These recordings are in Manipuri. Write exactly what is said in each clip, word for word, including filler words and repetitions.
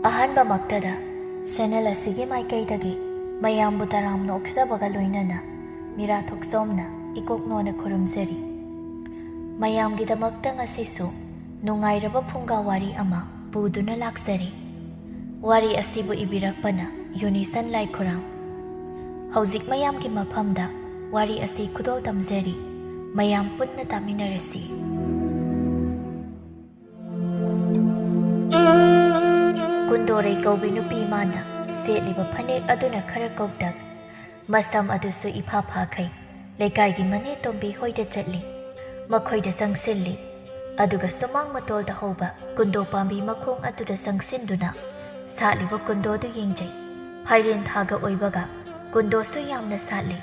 ꯑꯍꯥꯟꯕꯃꯛꯇꯗ ꯁꯦꯅꯦꯜ ꯑꯁꯤꯒꯤ ꯃꯥꯏꯀꯩꯗꯒꯤ ꯃꯌꯥꯝꯕꯨ ꯇꯔꯥꯝꯅ ꯑꯣꯛꯆꯕꯒ ꯂꯣꯏꯅꯅ ꯃꯤꯔꯥ ꯊꯣꯛꯆꯣꯝꯅ ꯏꯀꯣꯛꯅꯣꯅ ꯈꯨꯔꯨꯝꯖꯔꯤ꯫ ꯃꯌꯥꯝꯒꯤꯗꯃꯛꯇ ꯉꯁꯤꯁꯨ ꯅꯨꯡꯉꯥꯏꯔꯕ ꯐꯨꯡꯒꯥ ꯋꯥꯔꯤ ꯑꯃ ꯄꯨꯗꯨꯅ ꯂꯥꯛꯆꯔꯤ꯫ ꯋꯥꯔꯤ ꯑꯁꯤꯕꯨ ꯏꯕꯤꯔꯛꯄꯅ ꯌꯨꯅꯤꯁꯟ ꯂꯥꯏꯈꯨꯔꯥꯝ꯫ ꯍꯧꯖꯤꯛ ꯃꯌꯥꯝꯒꯤ ꯃꯐꯝꯗ ꯋꯥꯔꯤ ꯑꯁꯤ ꯈꯨꯗꯣꯜ ꯇꯝꯖꯔꯤ꯫ ꯃꯌꯥꯝ ꯄꯨꯟꯅ ꯇꯥꯃꯤꯟꯅꯔꯁꯤ꯫ ꯀꯨꯟꯗꯣꯔꯩ ꯀꯧꯕꯤ ꯅꯨꯄꯤ ꯃꯥꯅ ꯁꯦꯠꯂꯤꯕ ꯐꯅꯦꯛ ꯑꯗꯨꯅ ꯈꯔ ꯀꯧꯇꯛ, ꯃꯁꯝ ꯑꯗꯨꯁꯨ ꯏꯐꯥ ꯐꯥꯈꯩ, ꯂꯩꯀꯥꯏꯒꯤ ꯃꯅꯦ ꯇꯣꯝꯕꯤ ꯍꯣꯏꯗ ꯆꯠꯂꯤ꯫ ꯃꯈꯣꯏꯗ ꯆꯪꯁꯤꯜꯂꯤ꯫ ꯑꯗꯨꯒ ꯁꯨꯃꯥꯡ ꯃꯇꯣꯜꯗ ꯍꯧꯕ ꯀꯨꯟꯗꯣ ꯄꯥꯝꯕꯤ ꯃꯈꯣꯡ ꯑꯗꯨꯗ ꯆꯪꯁꯤꯟꯗꯨꯅ ꯁꯥꯠꯂꯤꯕ ꯀꯨꯟꯗꯣꯗꯨ ꯌꯦꯡꯖꯩ꯫ ꯐꯥꯏꯔꯦꯟ ꯊꯥꯒ ꯑꯣꯏꯕꯒ ꯀꯨꯟꯗꯣꯁꯨ ꯌꯥꯝꯅ ꯁꯥꯠꯂꯤ꯫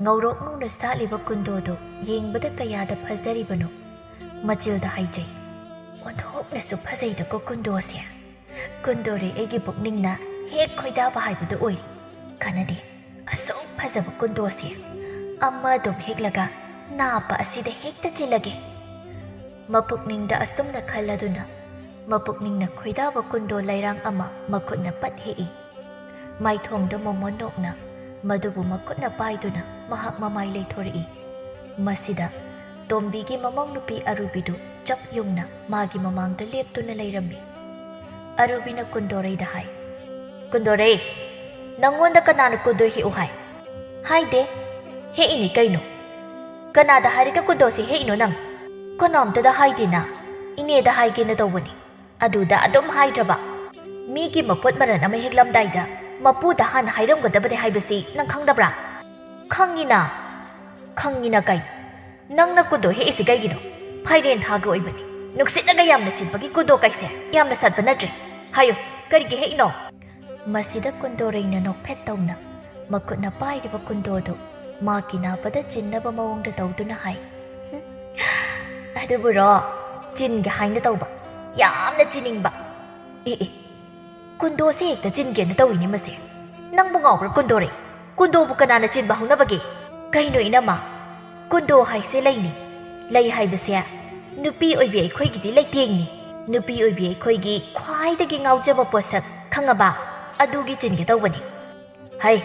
ꯉꯧꯔꯣꯛ ꯉꯧꯅ ꯁꯥꯠꯂꯤꯕ ꯀꯨꯟꯗꯣꯗꯨ ꯌꯦꯡꯕꯗ ꯀꯌꯥꯗ ꯐꯖꯔꯤꯕꯅꯣ꯫ ꯃꯆꯤꯜꯗ ꯍꯥꯏꯖꯩ, "ꯑꯣꯟꯊꯣꯛꯅꯁꯨ ꯐꯖꯩꯗꯀꯣ ꯀꯨꯟꯗꯣꯁꯦ꯫ ꯀꯨꯟꯗꯣꯔꯦ ꯑꯩꯒꯤ ꯄꯨꯛꯅꯤꯡꯅ ꯍꯦꯛ ꯈꯣꯏꯗꯥꯕ ꯍꯥꯏꯕꯗꯨ ꯑꯣꯏꯔꯦ꯫ ꯀꯥꯟꯅꯗꯦ, ꯑꯁꯨꯛ ꯐꯖꯕ ꯀꯨꯟꯗꯣꯁꯦ ꯑꯃ ꯑꯗꯨꯝ ꯍꯦꯛꯂꯒ ꯅꯥꯞꯄ ꯑꯁꯤꯗ ꯍꯦꯛꯇ ꯆꯤꯜꯂꯒꯦ"꯫ ꯃꯄꯨꯛꯅꯤꯡꯗ ꯑꯁꯨꯝꯅ ꯈꯜꯂꯗꯨꯅ ꯃꯄꯨꯛꯅꯤꯡꯅ ꯈꯣꯏꯗꯥꯕ ꯀꯨꯟꯗꯣ ꯂꯩꯔꯥꯡ ꯑꯃ ꯃꯈꯨꯠꯅ ꯄꯠ ꯍꯦꯛꯏ꯫ ꯃꯥꯏꯊꯣꯡꯗ ꯃꯣꯃꯣꯟ ꯅꯣꯛꯅ ꯃꯗꯨꯕꯨ ꯃꯈꯨꯠꯅ ꯄꯥꯏꯗꯨꯅ ꯃꯍꯥꯛ ꯃꯃꯥꯏ ꯂꯩꯊꯣꯔꯛꯏ꯫ ꯃꯁꯤꯗ ꯇꯣꯝꯕꯤꯒꯤ ꯃꯃꯧ ꯅꯨꯄꯤ ꯑꯔꯨꯕꯤꯗꯨ ꯆꯞ ꯌꯨꯡꯅ ꯃꯥꯒꯤ ꯃꯃꯥꯡꯗ ꯂꯦꯞꯇꯨꯅ ꯂꯩꯔꯝꯃꯤ꯫ ꯑꯔꯨꯕꯤꯅ ꯀꯨꯟꯗꯣꯔꯩꯗ ꯍꯥꯏ, "ꯀꯨꯟꯗꯣꯔꯩ, ꯅꯪꯉꯣꯟꯗ ꯀꯅꯥꯅ ꯀꯨꯟꯗꯣ ꯍꯦꯛꯎ ꯍꯥꯏ?" "ꯍꯥꯏꯗꯦ꯫ ꯍꯦꯛꯏꯅꯤ ꯀꯩꯅꯣ꯫ ꯀꯅꯥꯗ ꯍꯥꯏꯔꯒ ꯀꯨꯟꯗꯣꯁꯤ ꯍꯦꯛꯏꯅꯣ ꯅꯪ? ꯀꯅꯥꯝꯇꯗ ꯍꯥꯏꯗꯦꯅ꯫ ꯏꯅꯦꯗ ꯍꯥꯏꯒꯦꯅ ꯇꯧꯕꯅꯤ꯫ ꯑꯗꯨꯗ ꯑꯗꯨꯝ ꯍꯥꯏꯗ꯭ꯔꯕ? ꯃꯤꯒꯤ ꯃꯄꯣꯠ ꯃꯔꯟ ꯑꯃ ꯍꯦꯛꯂꯝꯗꯥꯏꯗ ꯃꯄꯨꯗ ꯍꯥꯟꯅ ꯍꯥꯏꯔꯝꯒꯗꯕꯅꯤ ꯍꯥꯏꯕꯁꯤ ꯅꯪ ꯈꯪꯗꯕ꯭ꯔꯥ?" "ꯈꯪꯉꯤꯅ"꯫ "ꯈꯪꯉꯤꯅ ꯀꯩ? ꯅꯪꯅ ꯀꯨꯟꯗꯣ ꯍꯦꯛꯏꯁꯤ ꯀꯩꯒꯤꯅꯣ? ꯐꯥꯏꯔꯦꯟ ꯊꯥꯒ ꯑꯣꯏꯕꯅꯤ꯫ ꯅꯨꯡꯁꯤꯠꯅꯒ ꯌꯥꯝꯅ ꯁꯤꯠꯄꯒꯤ ꯀꯨꯟꯗꯣ ꯀꯩꯁꯦ ꯌꯥꯝꯅ ꯁꯥꯠꯄ ꯅꯠꯇ꯭ꯔꯦ꯫ ꯍꯥꯏꯌꯨ, ꯀꯔꯤꯒꯤ ꯍꯦꯛꯏꯅꯣ?" ꯃꯁꯤꯗ ꯀꯨꯟꯗꯣꯔꯩꯅ ꯅꯣꯛꯐꯦꯠ ꯇꯧꯅ ꯃꯈꯨꯠꯅ ꯄꯥꯏꯔꯤꯕ ꯀꯨꯟꯗꯣꯗꯨ ꯃꯥꯒꯤ ꯅꯥꯄꯗ ꯆꯤꯟꯅꯕ ꯃꯑꯣꯡꯗ ꯇꯧꯗꯨꯅ ꯍꯥꯏ, "ꯍꯨꯝ, ꯑꯗꯨꯕꯨꯔꯣ, ꯆꯤꯟꯒꯦ ꯍꯥꯏꯅ ꯇꯧꯕ, ꯌꯥꯝꯅ ꯆꯤꯟꯅꯤꯡꯕ꯫ ꯑꯦ, ꯑꯦ, ꯀꯨꯟꯗꯣꯁꯦ ꯍꯦꯛꯇ ꯆꯤꯟꯒꯦꯅ ꯇꯧꯏꯅꯦ ꯃꯁꯦ꯫ ꯅꯪꯕꯨ ꯉꯥꯎꯕ꯭ꯔꯥ ꯀꯨꯟꯗꯣꯔꯩ? ꯀꯨꯟꯗꯣꯕꯨ ꯀꯅꯥꯅ ꯆꯤꯟꯕ ꯍꯧꯅꯕꯒꯦ? ꯀꯩꯅꯣ ꯏꯅꯝꯃ? ꯀꯨꯟꯗꯣ ꯍꯥꯏꯁꯦ ꯂꯩꯅꯤ꯫ ꯂꯩ ꯍꯥꯏꯕꯁꯦ ꯅꯨꯄꯤ ꯑꯣꯏꯕꯤ ꯑꯩꯈꯣꯏꯒꯤꯗꯤ ꯂꯩꯇꯦꯡꯅꯤ꯫ ꯅꯨꯄꯤ ꯑꯣꯏꯕꯤ ꯑꯩꯈꯣꯏꯒꯤ ꯈ꯭ꯋꯥꯏꯗꯒꯤ ꯉꯥꯎꯖꯕ ꯄꯣꯠꯁꯛ ꯈꯪꯉꯕ? ꯑꯗꯨꯒꯤ ꯆꯤꯟꯒꯦ ꯇꯧꯕꯅꯤ꯫ ꯍꯩ,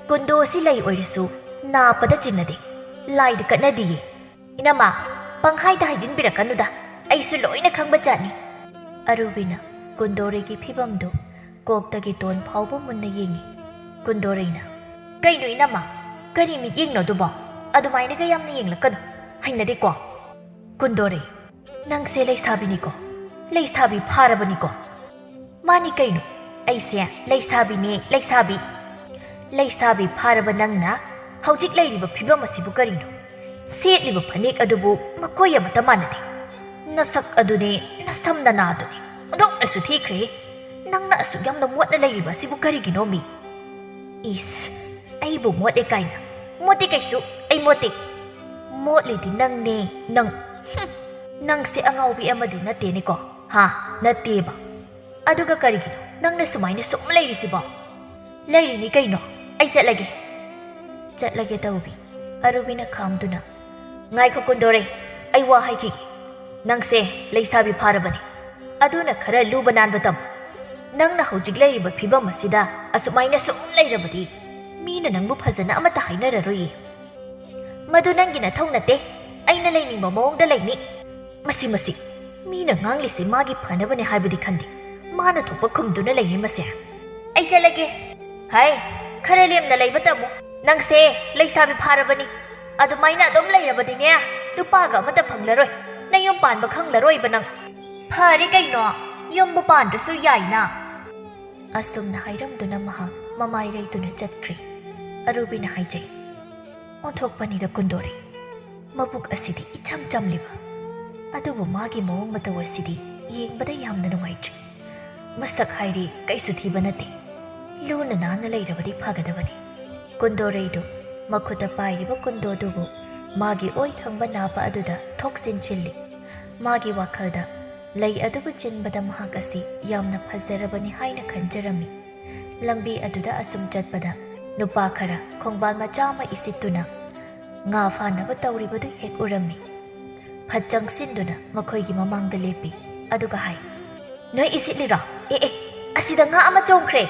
ꯀꯨꯟꯗꯣꯁꯤ ꯂꯩ ꯑꯣꯏꯔꯁꯨ ꯅꯥꯞꯄꯗ ꯆꯤꯟꯅꯗꯦ, ꯂꯥꯏꯗ ꯀꯠꯅꯗꯤꯌꯦ꯫ ꯏꯅꯝꯃ, ꯄꯪꯍꯥꯏꯗ ꯍꯥꯏꯖꯤꯟꯕꯤꯔꯛꯀꯅꯨꯗ, ꯑꯩꯁꯨ ꯂꯣꯏꯅ ꯈꯪꯕ ꯖꯥꯠꯅꯤ꯫ ꯑꯔꯨꯕꯤꯅ ꯀꯨꯟꯗꯣꯔꯩꯒꯤ ꯐꯤꯕꯝꯗꯨ ꯀꯣꯛꯇꯒꯤ ꯇꯣꯟ ꯐꯥꯎꯕ ꯃꯨꯟꯅ ꯌꯦꯡꯉꯤ꯫ ꯀꯨꯟꯗꯣꯔꯩꯅ, "ꯀꯩꯅꯣ ꯏꯅꯝꯃ, ꯀꯔꯤ ꯃꯤꯠꯌꯦꯡꯅꯣ ꯑꯗꯨꯕꯣ? ꯑꯗꯨꯃꯥꯏꯅꯒ ꯌꯥꯝꯅ ꯌꯦꯡꯂꯛꯀꯅꯨ, ꯍꯩꯅꯗꯦꯀꯣ꯫" ꯀꯨꯟꯗꯣꯔꯩ, "ꯅꯪꯁꯦ ꯂꯩꯁꯥꯕꯤꯅꯤꯀꯣ, ꯂꯩꯁꯥꯕꯤ ꯐꯥꯔꯕꯅꯤꯀꯣ꯫" "ꯃꯥꯅꯤ ꯀꯩꯅꯣ, ꯑꯩꯁꯦ ꯂꯩꯁꯥꯕꯤꯅꯦ, ꯂꯩꯁꯥꯕꯤ꯫" "ꯂꯩꯁꯥꯕꯤ ꯐꯥꯔꯕ ꯅꯪꯅ ꯍꯧꯖꯤꯛ ꯂꯩꯔꯤꯕ ꯐꯤꯕꯝ ꯑꯁꯤꯕꯨ ꯀꯔꯤꯅꯣ? ꯁꯦꯠꯂꯤꯕ ꯐꯅꯦꯛ ꯑꯗꯨꯕꯨ ꯃꯀꯣꯏ ꯑꯃꯠꯇ ꯃꯥꯟꯅꯗꯦ꯫ ꯅꯁꯛ ꯑꯗꯨꯅꯦ, ꯅꯁꯝ ꯅꯅꯥꯗꯨꯅꯦ, ꯑꯣꯟꯊꯣꯛꯅꯁꯨ ꯊꯤꯈ꯭ꯔꯦ꯫ ꯅꯪꯅ ꯑꯁꯨꯛ ꯌꯥꯝꯅ ꯃꯣꯠꯅ ꯂꯩꯔꯤꯕ ꯑꯁꯤꯕꯨ ꯀꯔꯤꯒꯤꯅꯣ ꯃꯤ?" "ꯏꯁ, ꯑꯩꯕꯨ ꯃꯣꯠꯂꯦ ꯀꯥꯏꯅ? ꯃꯣꯠꯇꯦ ꯀꯩꯁꯨ, ꯑꯩ ꯃꯣꯠꯇꯦ꯫" "ꯃꯣꯠꯂꯤꯗꯤ ꯅꯪꯅꯦ, ꯅꯪ꯫" "ꯍꯨꯝ, ꯅꯪꯁꯦ ꯑꯉꯥꯎꯕꯤ ꯑꯃꯗꯤ ꯅꯠꯇꯦꯅꯦꯀꯣ? ꯍꯥ, ꯅꯠꯇꯦꯕ꯫ ꯑꯗꯨꯒ ꯀꯔꯤꯒꯤꯅꯣ ꯅꯪꯅ ꯁꯨꯃꯥꯏꯅ ꯁꯨꯝ ꯂꯩꯔꯤꯁꯤꯕꯣ?" "ꯂꯩꯔꯤꯅꯤ ꯀꯩꯅꯣ, ꯑꯩ ꯆꯠꯂꯒꯦ꯫" "ꯆꯠꯂꯒꯦ ꯇꯧꯕꯤ?" ꯑꯔꯨꯕꯤꯅ ꯈꯥꯝꯗꯨꯅ, "ꯉꯥꯏꯈꯣ ꯀꯨꯟꯗꯣꯔꯩ, ꯑꯩ ꯋꯥ ꯍꯥꯏꯈꯤꯒꯦ꯫ ꯅꯪꯁꯦ ꯂꯩꯁꯥꯕꯤ ꯐꯥꯔꯕꯅꯤ, ꯑꯗꯨꯅ ꯈꯔ ꯂꯨꯕ ꯅꯥꯟꯕ ꯇꯝꯃꯨ꯫ ꯅꯪꯅ ꯍꯧꯖꯤꯛ ꯂꯩꯔꯤꯕ ꯐꯤꯕꯝ ꯑꯁꯤꯗ ꯑꯁꯨꯃꯥꯏꯅ ꯁꯨꯝ ꯂꯩꯔꯕꯗꯤ ꯃꯤꯅ ꯅꯪꯕꯨ ꯐꯖꯅ ꯑꯃꯠꯇ ꯍꯥꯏꯅꯔꯔꯣꯏꯌꯦ꯫" "ꯃꯗꯨ ꯅꯪꯒꯤ ꯅꯊꯧ ꯅꯠꯇꯦ, ꯑꯩꯅ ꯂꯩꯅꯤꯡꯕ ꯃꯑꯣꯡꯗ ꯂꯩꯅꯤ꯫" "ꯃꯁꯤ, ꯃꯁꯤ, ꯃꯤꯅ ꯉꯥꯡꯂꯤꯁꯦ ꯃꯥꯒꯤ ꯐꯅꯕꯅꯦ ꯍꯥꯏꯕꯗꯤ ꯈꯟꯗꯦ, ꯃꯥꯅ ꯊꯣꯛꯄ ꯈꯨꯝꯗꯨꯅ ꯂꯩꯅꯤ ꯃꯁꯦ꯫ ꯑꯩ ꯆꯠꯂꯒꯦ꯫" "ꯍꯥꯏ, ꯈꯔ ꯂꯦꯝꯅ ꯂꯩꯕ ꯇꯝꯃꯨ꯫ ꯅꯪꯁꯦ ꯂꯩꯁꯥꯕꯤ ꯐꯥꯔꯕꯅꯤ, ꯑꯗꯨꯃꯥꯏꯅ ꯑꯗꯨꯝ ꯂꯩꯔꯕꯗꯤꯅꯦ, ꯅꯨꯄꯥꯒ ꯑꯃꯠꯇ ꯐꯪꯂꯔꯣꯏ, ꯅꯌꯨꯝ ꯄꯥꯟꯕ ꯈꯪꯂꯔꯣꯏꯕ ꯅꯪ꯫ ꯐꯔꯦ ꯀꯩꯅꯣ, ꯌꯨꯝꯕꯨ ꯄꯥꯟꯗ꯭ꯔꯁꯨ ꯌꯥꯏꯅ꯫" ꯑꯁꯨꯝꯅ ꯍꯥꯏꯔꯝꯗꯨꯅ ꯃꯍꯥꯛ ꯃꯃꯥꯏ ꯂꯩꯇꯨꯅ ꯆꯠꯈ꯭ꯔꯦ꯫ ꯑꯔꯨꯕꯤꯅ ꯍꯥꯏꯖꯩ, "ꯑꯣꯟꯊꯣꯛꯄꯅꯤꯗ ꯀꯨꯟꯗꯣꯔꯩ꯫ ꯃꯕꯨꯛ ꯑꯁꯤꯗꯤ ꯏꯆꯝ ꯆꯝꯂꯤꯕ, ꯑꯗꯨꯕꯨ ꯃꯥꯒꯤ ꯃꯑꯣꯡ ꯃꯇꯧ ꯑꯁꯤꯗꯤ ꯌꯦꯡꯕꯗ ꯌꯥꯝꯅ ꯅꯨꯡꯉꯥꯏꯇ꯭ꯔꯤ꯫ ꯃꯁꯛ ꯍꯥꯏꯔꯦ ꯀꯩꯁꯨ ꯊꯤꯕ ꯅꯠꯇꯦ꯫ ꯂꯨꯅ ꯅꯥꯟꯅ ꯂꯩꯔꯕꯗꯤ ꯐꯒꯗꯕꯅꯤ꯫" ꯀꯨꯟꯗꯣꯔꯩꯗꯨ ꯃꯈꯨꯠꯇ ꯄꯥꯏꯔꯤꯕ ꯀꯨꯟꯗꯣꯗꯨꯕꯨ ꯃꯥꯒꯤ ꯑꯣꯏ ꯊꯪꯕ ꯅꯥꯄ ꯑꯗꯨꯗ ꯊꯣꯛꯆꯤꯟꯁꯤꯜꯂꯤ꯫ ꯃꯥꯒꯤ ꯋꯥꯈꯜꯗ ꯂꯩ ꯑꯗꯨꯕꯨ ꯆꯤꯟꯕꯗ ꯃꯍꯥꯛ ꯑꯁꯤ ꯌꯥꯝꯅ ꯐꯖꯔꯕꯅꯤ ꯍꯥꯏꯅ ꯈꯟꯖꯔꯝꯃꯤ꯫ ꯂꯝꯕꯤ ꯑꯗꯨꯗ ꯑꯁꯨꯝ ꯆꯠꯄꯗ ꯅꯨꯄꯥ ꯈꯔ ꯈꯣꯡꯕꯥꯜ ꯃꯆꯥ ꯑꯃ ꯏꯁꯤꯠꯇꯨꯅ ꯉꯥ ꯐꯥꯅꯕ ꯇꯧꯔꯤꯕꯗꯨ ꯍꯦꯛ ꯎꯔꯝꯃꯤ꯫ ꯐꯠ ꯆꯪꯁꯤꯟꯗꯨꯅ ꯃꯈꯣꯏꯒꯤ ꯃꯃꯥꯡꯗ ꯂꯦꯞꯄꯤ꯫ ꯑꯗꯨꯒ ꯍꯥꯏ, "ꯅꯣꯏ ꯏꯁꯤꯠꯂꯤꯔꯣ? ꯑꯦ ꯑꯦ, ꯑꯁꯤꯗ ꯉꯥ ꯑꯃ ꯆꯣꯡꯈ꯭ꯔꯦ!"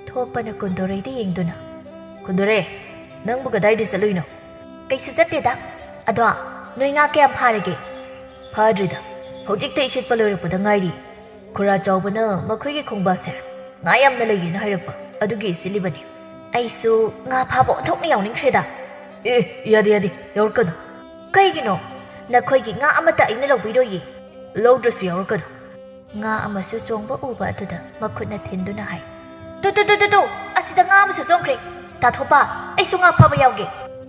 ꯊꯣꯞꯄꯅ ꯀꯨꯟꯗꯣꯔꯩꯗ ꯌꯦꯡꯗꯨꯅ, "ꯀꯨꯟꯗꯣꯔꯩ, ꯅꯪꯕꯨ ꯀꯗꯥꯏꯗ ꯆꯠꯂꯨꯏꯅꯣ?" "ꯀꯩꯁꯨ ꯆꯠꯇꯦꯗ꯫ ꯑꯗꯣ ꯅꯣꯏ ꯉꯥ ꯀꯌꯥꯝ ꯐꯥꯔꯒꯦ?" "ꯐꯥꯗ꯭ꯔꯤꯗ, ꯍꯧꯖꯤꯛꯇ ꯏꯁꯤꯠꯄ ꯂꯣꯏꯔꯛꯄꯗ ꯉꯥꯏꯔꯤ꯫ ꯈꯨꯔꯥ ꯆꯥꯎꯕꯅ ꯃꯈꯣꯏꯒꯤ ꯈꯣꯡꯕꯥꯜꯁꯦ ꯉꯥ ꯌꯥꯝꯅ ꯂꯩꯌꯦꯅ ꯍꯥꯏꯔꯛꯄ, ꯑꯗꯨꯒꯤ ꯏꯁꯤꯠꯂꯤꯕꯅꯤ꯫" "ꯑꯩꯁꯨ ꯉꯥ ꯐꯥꯕ ꯑꯣꯟꯊꯣꯛꯅ ꯌꯥꯎꯅꯤꯡꯈ꯭ꯔꯦꯗ!" "ꯑꯦ, ꯌꯥꯗꯦ, ꯌꯥꯗꯦ, ꯌꯥꯎꯔꯛꯀꯅꯨ꯫" "ꯀꯩꯒꯤꯅꯣ? ꯅꯈꯣꯏꯒꯤ ꯉꯥ ꯑꯃꯠꯇ ꯑꯩꯅ ꯂꯧꯕꯤꯔꯣꯏꯌꯦ꯫" "ꯂꯧꯗ꯭ꯔꯁꯨ ꯌꯥꯎꯔꯛꯀꯅꯨ꯫" ꯉꯥ ꯑꯃꯁꯨ ꯆꯣꯡꯕ ꯎꯕ ꯑꯗꯨꯗ ꯃꯈꯨꯠꯅ ꯊꯤꯟꯗꯨꯅ ꯍꯥꯏ, "ꯇꯨ, ꯇꯨ, ꯇꯨ, ꯇꯨ, ꯇꯨ! ꯑꯁꯤꯗ ꯉꯥ ꯑꯃꯁꯨ ꯆꯣꯡꯈ꯭ꯔꯦ꯫ ꯇꯥꯊꯣꯛꯄ, ꯑꯩꯁꯨ ꯉꯥ ꯐꯥꯕ ꯌꯥꯎꯒꯦ꯫"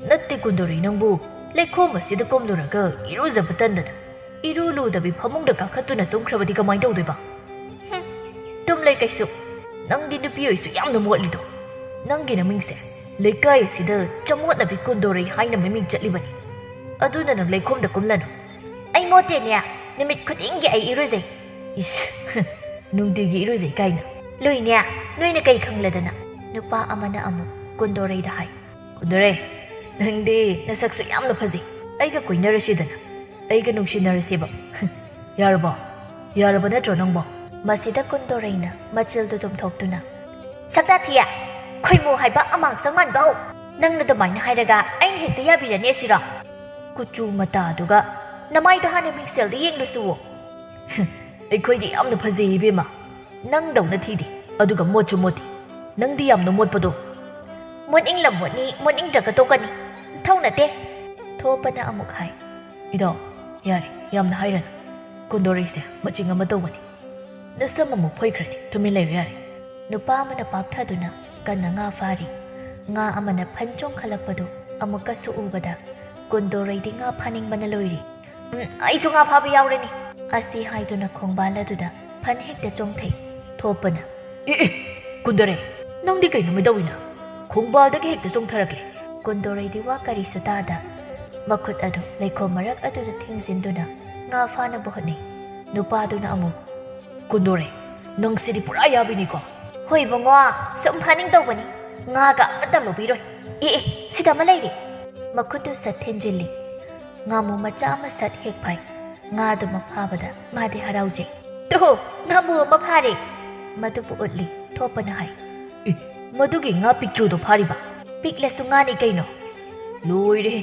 "ꯅꯠꯇꯦ ꯀꯨꯟꯗꯣꯔꯩ, ꯅꯪꯕꯨ ꯂꯩꯈꯣꯝ ꯑꯁꯤꯗ ꯀꯨꯝꯂꯨꯔꯒ ꯏꯔꯨꯖꯕ ꯇꯟꯗꯅ ꯏꯔꯨ ꯂꯨꯗꯕꯤ ꯐꯃꯨꯡꯗ ꯀꯥꯈꯠꯇꯨꯅ ꯇꯨꯝꯈ꯭ꯔꯕꯗꯤ ꯀꯃꯥꯏꯅ ꯇꯧꯗꯣꯏꯕ?" "ꯍꯨꯝ, ꯇꯨꯝꯂꯣꯏ ꯀꯩꯁꯨ꯫ ꯅꯪꯗꯤ ꯅꯨꯄꯤ ꯑꯣꯏꯁꯨ ꯌꯥꯝꯅ ꯃꯣꯠꯂꯤꯗꯣ꯫ ꯅꯪꯒꯤ ꯅꯃꯤꯡꯁꯦ ꯂꯩꯀꯥꯏ ꯑꯁꯤꯗ ꯆꯃꯣꯠꯅꯕꯤ ꯀꯨꯟꯗꯣꯔꯩ ꯍꯥꯏꯅ ꯃꯃꯤꯡ ꯆꯠꯂꯤꯕꯅꯤ꯫ ꯑꯗꯨꯅ ꯅꯪ ꯂꯩꯈꯣꯝꯗ ꯀꯨꯝꯂꯅꯨ꯫" "ꯑꯩ ꯃꯣꯠꯇꯦꯅꯦ꯫ ꯅꯨꯃꯤꯠ ꯈꯨꯗꯤꯡꯒꯤ ꯑꯩ ꯏꯔꯨꯖꯩ꯫" "ꯏꯁ, ꯅꯨꯡꯇꯤꯒꯤ ꯏꯔꯨꯖꯩ ꯀꯥꯏꯅ꯫" "ꯂꯨꯏꯅꯦ, ꯅꯣꯏꯅ ꯀꯩ ꯈꯪꯂꯗꯅ?" ꯅꯨꯄꯥ ꯑꯃꯅ ꯑꯃꯨꯛ ꯀꯨꯟꯗꯣꯔꯩꯗ ꯍꯥꯏ, "ꯀꯨꯟꯗꯣꯔꯩ, ꯅꯪꯗꯤ ꯅꯁꯛꯁꯨ ꯌꯥꯝꯅ ꯐꯖꯩ꯫ ꯑꯩꯒ ꯀꯣꯏꯅꯔꯁꯤꯗꯅ꯫ ꯑꯩꯒ ꯅꯨꯡꯁꯤꯅꯔꯁꯦꯕ꯫ ꯌꯥꯔꯕꯣ? ꯌꯥꯔꯕ ꯅꯠꯇ꯭ꯔꯣ ꯅꯪꯕꯣ?" ꯃꯁꯤꯗ ꯀꯨꯟꯗꯣꯔꯩꯅ ꯃꯆꯤꯜꯗꯨ ꯇꯨꯝꯊꯣꯛꯇꯨꯅ, "ꯁꯛꯇꯥ ꯊꯤꯌꯦ, ꯈꯣꯏꯃꯨ ꯍꯥꯏꯕ ꯑꯃꯥꯡꯁꯪ ꯃꯥꯟꯕꯧ! ꯅꯪꯅ ꯑꯗꯨꯃꯥꯏꯅ ꯍꯥꯏꯔꯒ ꯑꯩꯅ ꯍꯦꯛꯇ ꯌꯥꯕꯤꯔꯅꯤ ꯑꯁꯤꯔꯣ? ꯀꯨꯆꯨ ꯃꯇꯥꯗꯨꯒ ꯅꯃꯥꯏꯗꯣ ꯍꯥꯟꯅ ꯃꯤꯡꯁꯦꯜꯗ ꯌꯦꯡꯂꯨꯆꯨꯋꯣ꯫" "ꯑꯩꯈꯣꯏꯗꯤ ꯌꯥꯝꯅ ꯐꯖꯩ ꯏꯕꯦꯝꯃ꯫ ꯅꯪꯗꯧꯅ ꯊꯤꯗꯦ, ꯑꯗꯨꯒ ꯃꯣꯠꯁꯨ ꯃꯣꯠꯇꯦ꯫ ꯅꯪꯗꯤ ꯌꯥꯝꯅ ꯃꯣꯠꯄꯗꯣ꯫" "ꯃꯣꯠꯅꯤꯡꯂꯝ ꯃꯣꯠꯅꯤ, ꯃꯣꯠꯅꯤꯡꯗ꯭ꯔꯒ ꯇꯣꯛꯀꯅꯤ꯫ ꯊꯧ ꯅꯠꯇꯦ꯫" ꯊꯣꯞꯄꯅ ꯑꯃꯨꯛ ꯍꯥꯏ, "ꯏꯗꯣ, ꯌꯥꯔꯦ, ꯌꯥꯝꯅ ꯍꯥꯏꯔꯅꯨ꯫ ꯀꯨꯟꯗꯣꯔꯩꯁꯦ ꯃꯆꯤꯡ ꯑꯃ ꯇꯧꯕꯅꯤ꯫ ꯅꯁꯝ ꯑꯃꯨꯛ ꯐꯣꯏꯈ꯭ꯔꯅꯤ, ꯇꯨꯃꯤꯟ ꯂꯩꯔꯣ ꯌꯥꯔꯦ꯫" ꯅꯨꯄꯥ ꯑꯃꯅ ꯄꯥꯛꯊꯗꯨꯅ ꯀꯟꯅ ꯉꯥ ꯐꯥꯔꯤ꯫ ꯉꯥ ꯑꯃꯅ ꯐꯟ ꯆꯣꯡꯈꯠꯂꯛꯄꯗꯨ ꯑꯃꯨꯛꯀꯁꯨ ꯎꯕꯗ ꯀꯨꯟꯗꯣꯔꯩꯗꯤ ꯉꯥ ꯐꯥꯅꯤꯡꯕꯅ ꯂꯣꯏꯔꯤ꯫ "ꯎꯝ, ꯑꯩꯁꯨ ꯉꯥ ꯐꯥꯕ ꯌꯥꯎꯔꯅꯤ꯫" ꯑꯁꯤ ꯍꯥꯏꯗꯨꯅ ꯈꯣꯡꯕꯥꯜ ꯑꯗꯨꯗ ꯐꯟ ꯍꯦꯛꯇ ꯆꯣꯡꯊꯩ꯫ ꯊꯣꯞꯄꯅ, "ꯑꯦ ꯑꯦ, ꯀꯨꯟꯗꯣꯔꯩ, ꯅꯪꯗꯤ ꯀꯩꯅꯣꯃꯤ ꯇꯧꯏꯅ? ꯈꯣꯡꯕꯥꯜꯗꯒꯤ ꯍꯦꯛꯇ ꯆꯣꯡꯊꯔꯛꯂꯦ꯫" ꯀꯨꯟꯗꯣꯔꯩꯗꯤ ꯋꯥ ꯀꯔꯤꯁꯨ ꯇꯥꯗ ꯃꯈꯨꯠ ꯑꯗꯨ ꯂꯩꯈꯣꯝ ꯃꯔꯛ ꯑꯗꯨꯗ ꯊꯤꯡꯖꯤꯟꯗꯨꯅ ꯉꯥ ꯐꯥꯅꯕ ꯍꯣꯠꯅꯩ꯫ ꯅꯨꯄꯥꯗꯨꯅ ꯑꯃꯨꯛ, "ꯀꯨꯟꯗꯣꯔꯩ, ꯅꯪꯁꯤꯗꯤ ꯄꯨꯔꯥ ꯌꯥꯕꯤꯅꯤꯀꯣ꯫" "ꯍꯣꯏ ꯏꯕꯨꯡꯉꯣ, ꯁꯨꯝ ꯐꯥꯅꯤꯡ ꯇꯧꯕꯅꯤ꯫ ꯉꯥꯒ ꯑꯃꯠꯇ ꯂꯧꯕꯤꯔꯣꯏ꯫ ꯑꯦ ꯑꯦ, ꯁꯤꯗ ꯑꯃ ꯂꯩꯔꯦ꯫" ꯃꯈꯨꯠꯇꯨ ꯁꯠ ꯊꯤꯟꯖꯤꯜꯂꯤ꯫ ꯉꯥꯃꯨ ꯃꯆꯥ ꯑꯃ ꯁꯠ ꯍꯦꯛ ꯐꯥꯏ꯫ ꯉꯥꯗꯨꯃ ꯐꯥꯕꯗ ꯃꯥꯗꯤ ꯍꯔꯥꯎꯖꯩ꯫ "ꯇꯨ, ꯉꯥꯃꯨ ꯑꯃ ꯐꯥꯔꯦ!" ꯃꯗꯨꯕꯨ ꯎꯠꯂꯤ꯫ ꯊꯣꯞꯄꯅ ꯍꯥꯏ, "ꯑꯦ, ꯃꯗꯨꯒꯤ ꯉꯥ ꯄꯤꯛꯇ꯭ꯔꯨꯗꯣ ꯐꯥꯔꯤꯕ?" "ꯄꯤꯛꯂꯁꯨ ꯉꯥꯅꯤ ꯀꯩꯅꯣ!" "ꯂꯣꯏꯔꯦ!"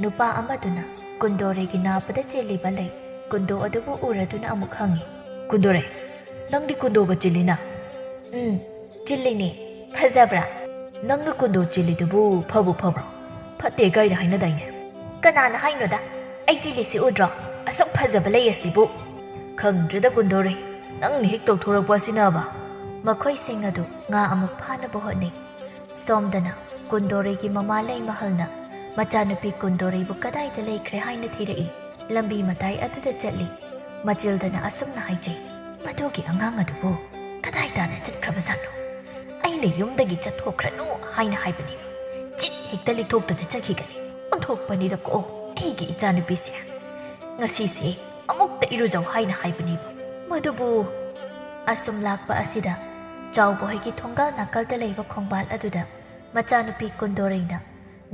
ꯅꯨꯄꯥ ꯑꯃꯗꯨꯅ ꯀꯨꯟꯗꯣꯔꯩꯒꯤ ꯅꯥꯄꯗ ꯆꯦꯜꯂꯤꯕ ꯂꯩ ꯀꯨꯟꯗꯣ ꯑꯗꯨꯕꯨ ꯎꯔꯗꯨꯅ ꯑꯃꯨꯛ ꯍꯪꯉꯤ, "ꯀꯨꯟꯗꯣꯔꯩ, ꯅꯪꯗꯤ ꯀꯨꯟꯗꯣꯒ ꯆꯦꯜꯂꯤꯅ?" "ꯎꯝ, ꯆꯤꯜꯂꯤꯅꯦ꯫ ꯐꯖꯕ꯭ꯔꯥ?" "ꯅꯪꯅ ꯀꯨꯟꯗꯣ ꯆꯤꯜꯂꯤꯗꯨꯕꯨ ꯐꯕꯨ ꯐꯕ꯭ꯔꯣ? ꯐꯠꯇꯦ ꯀꯥꯏꯅ ꯍꯥꯏꯅꯗꯥꯏꯅꯦ?" "ꯀꯅꯥꯅ ꯍꯥꯏꯅꯣꯗ? ꯑꯩ ꯆꯤꯜꯂꯤꯁꯤ ꯎꯗ꯭ꯔꯣ? ꯑꯁꯨꯛ ꯐꯖꯕ ꯂꯩ ꯑꯁꯤꯕꯨ!" "ꯈꯪꯗ꯭ꯔꯦꯗ ꯀꯨꯟꯗꯣꯔꯩ, ꯅꯪꯅ ꯍꯦꯛ ꯇꯧꯊꯣꯔꯛꯄ ꯑꯁꯤꯅꯕ!" ꯃꯈꯣꯏꯁꯤꯡ ꯑꯗꯨ ꯉꯥ ꯑꯃꯨꯛ ꯐꯥꯅꯕ ꯍꯣꯠꯅꯩ꯫ ꯁꯣꯝꯗꯅ ꯀꯨꯟꯗꯣꯔꯩꯒꯤ ꯃꯃꯥ ꯂꯩꯃꯍꯜꯅ ꯃꯆꯥꯅꯨꯄꯤ ꯀꯨꯟꯗꯣꯔꯩꯕꯨ ꯀꯗꯥꯏꯗ ꯂꯩꯈ꯭ꯔꯦ ꯍꯥꯏꯅ ꯊꯤꯔꯛꯏ꯫ ꯂꯝꯕꯤ ꯃꯇꯥꯏ ꯑꯗꯨꯗ ꯆꯠꯂꯤ꯫ ꯃꯆꯤꯜꯗꯅ ꯑꯁꯨꯝꯅ ꯍꯥꯏꯖꯩ, "ꯃꯗꯨꯒꯤ ꯑꯉꯥꯡ ꯑꯗꯨꯕꯨ ꯀꯗꯥꯏ ꯇꯥꯅ ꯆꯠꯈ꯭ꯔꯕꯖꯥꯠꯅꯣ? ꯑꯩꯅ ꯌꯨꯝꯗꯒꯤ ꯆꯠꯊꯣꯛꯈ꯭ꯔꯅꯨ ꯍꯥꯏꯅ ꯍꯥꯏꯕꯅꯤ꯫ ꯆꯤꯠ ꯍꯦꯛꯇ ꯂꯤꯊꯣꯛꯇꯨꯅ ꯆꯠꯈꯤꯒꯅꯤ꯫ ꯑꯣꯟꯊꯣꯛꯄꯅꯤꯗꯀꯣ ꯑꯩꯒꯤ ꯏꯆꯥꯅꯨꯄꯤꯁꯦ꯫ ꯉꯁꯤꯁꯦ ꯑꯃꯨꯛꯇ ꯏꯔꯨꯖꯧ ꯍꯥꯏꯅ ꯍꯥꯏꯕꯅꯦꯕ꯫ ꯃꯗꯨꯕꯨ!" ꯑꯁꯨꯝ ꯂꯥꯛꯄ ꯑꯁꯤꯗ ꯆꯥꯎꯕꯣꯏꯒꯤ ꯊꯣꯡꯒꯥꯜ ꯅꯥꯀꯜꯗ ꯂꯩꯕ ꯈꯣꯡꯕꯥꯜ ꯑꯗꯨꯗ ꯃꯆꯥꯅꯨꯄꯤ ꯀꯨꯟꯗꯣꯔꯩꯅ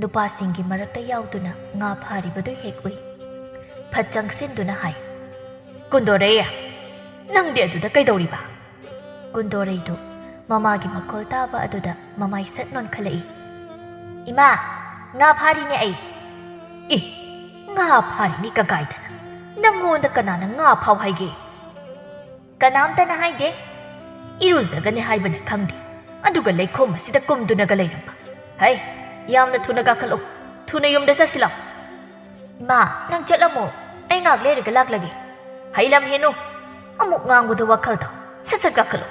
ꯅꯨꯄꯥꯁꯤꯡꯒꯤ ꯃꯔꯛꯇ ꯌꯥꯎꯗꯨꯅ ꯉꯥ ꯐꯥꯔꯤꯕꯗꯨ ꯍꯦꯛ ꯎꯏ꯫ ꯐꯠ ꯆꯪꯁꯤꯟꯗꯨꯅ ꯍꯥꯏ, "ꯀꯨꯟꯗꯣꯔꯩ, ꯅꯪꯗꯤ ꯑꯗꯨꯗ ꯀꯩꯗꯧꯔꯤꯕ?" ꯀꯨꯟꯗꯣꯔꯩꯗꯨ ꯃꯃꯥꯒꯤ ꯃꯈꯣꯜ ꯇꯥꯕ ꯑꯗꯨꯗ ꯃꯃꯥꯏ ꯁꯠ ꯅꯣꯟꯈꯠꯂꯛꯏ꯫ "ꯏꯃꯥ, ꯉꯥ ꯐꯥꯔꯤꯅꯦ ꯑꯩ!" "ꯏ, ꯉꯥ ꯐꯥꯔꯤꯅꯤ ꯀꯀꯥꯏꯗꯅ! ꯅꯪꯉꯣꯟꯗ ꯀꯅꯥꯅ ꯉꯥ ꯐꯥꯎ ꯍꯥꯏꯒꯦ?" "ꯀꯅꯥꯝꯇꯅ ꯍꯥꯏꯗꯦ꯫ ꯏꯔꯨꯖꯒꯅꯤ ꯍꯥꯏꯕꯅ ꯈꯪꯗꯦ, ꯑꯗꯨꯒ ꯂꯩꯈꯣꯝ ꯑꯁꯤꯗ ꯀꯨꯝꯗꯨꯅꯒ ꯂꯩꯔꯝꯕ꯫ ꯍꯩ, ꯌꯥꯝꯅ ꯊꯨꯅ ꯀꯥꯈꯠꯂꯣ, ꯊꯨꯅ ꯌꯨꯝꯗ ꯆꯠꯁꯤ ꯂꯥꯎ!" "ꯏꯃꯥ, ꯅꯪ ꯆꯠꯂꯝꯃꯣ, ꯑꯩ ꯉꯥꯏꯍꯥꯛ ꯂꯩꯔꯒ ꯂꯥꯛꯂꯒꯦ꯫" "ꯍꯩ ꯂꯝ ꯍꯦꯟꯅꯨ, ꯑꯃꯨꯛ ꯉꯥꯡꯕꯗ ꯋꯥꯈꯜ ꯇꯥꯎ꯫ ꯁꯠ ꯁꯠ ꯀꯥꯈꯠꯂꯣ꯫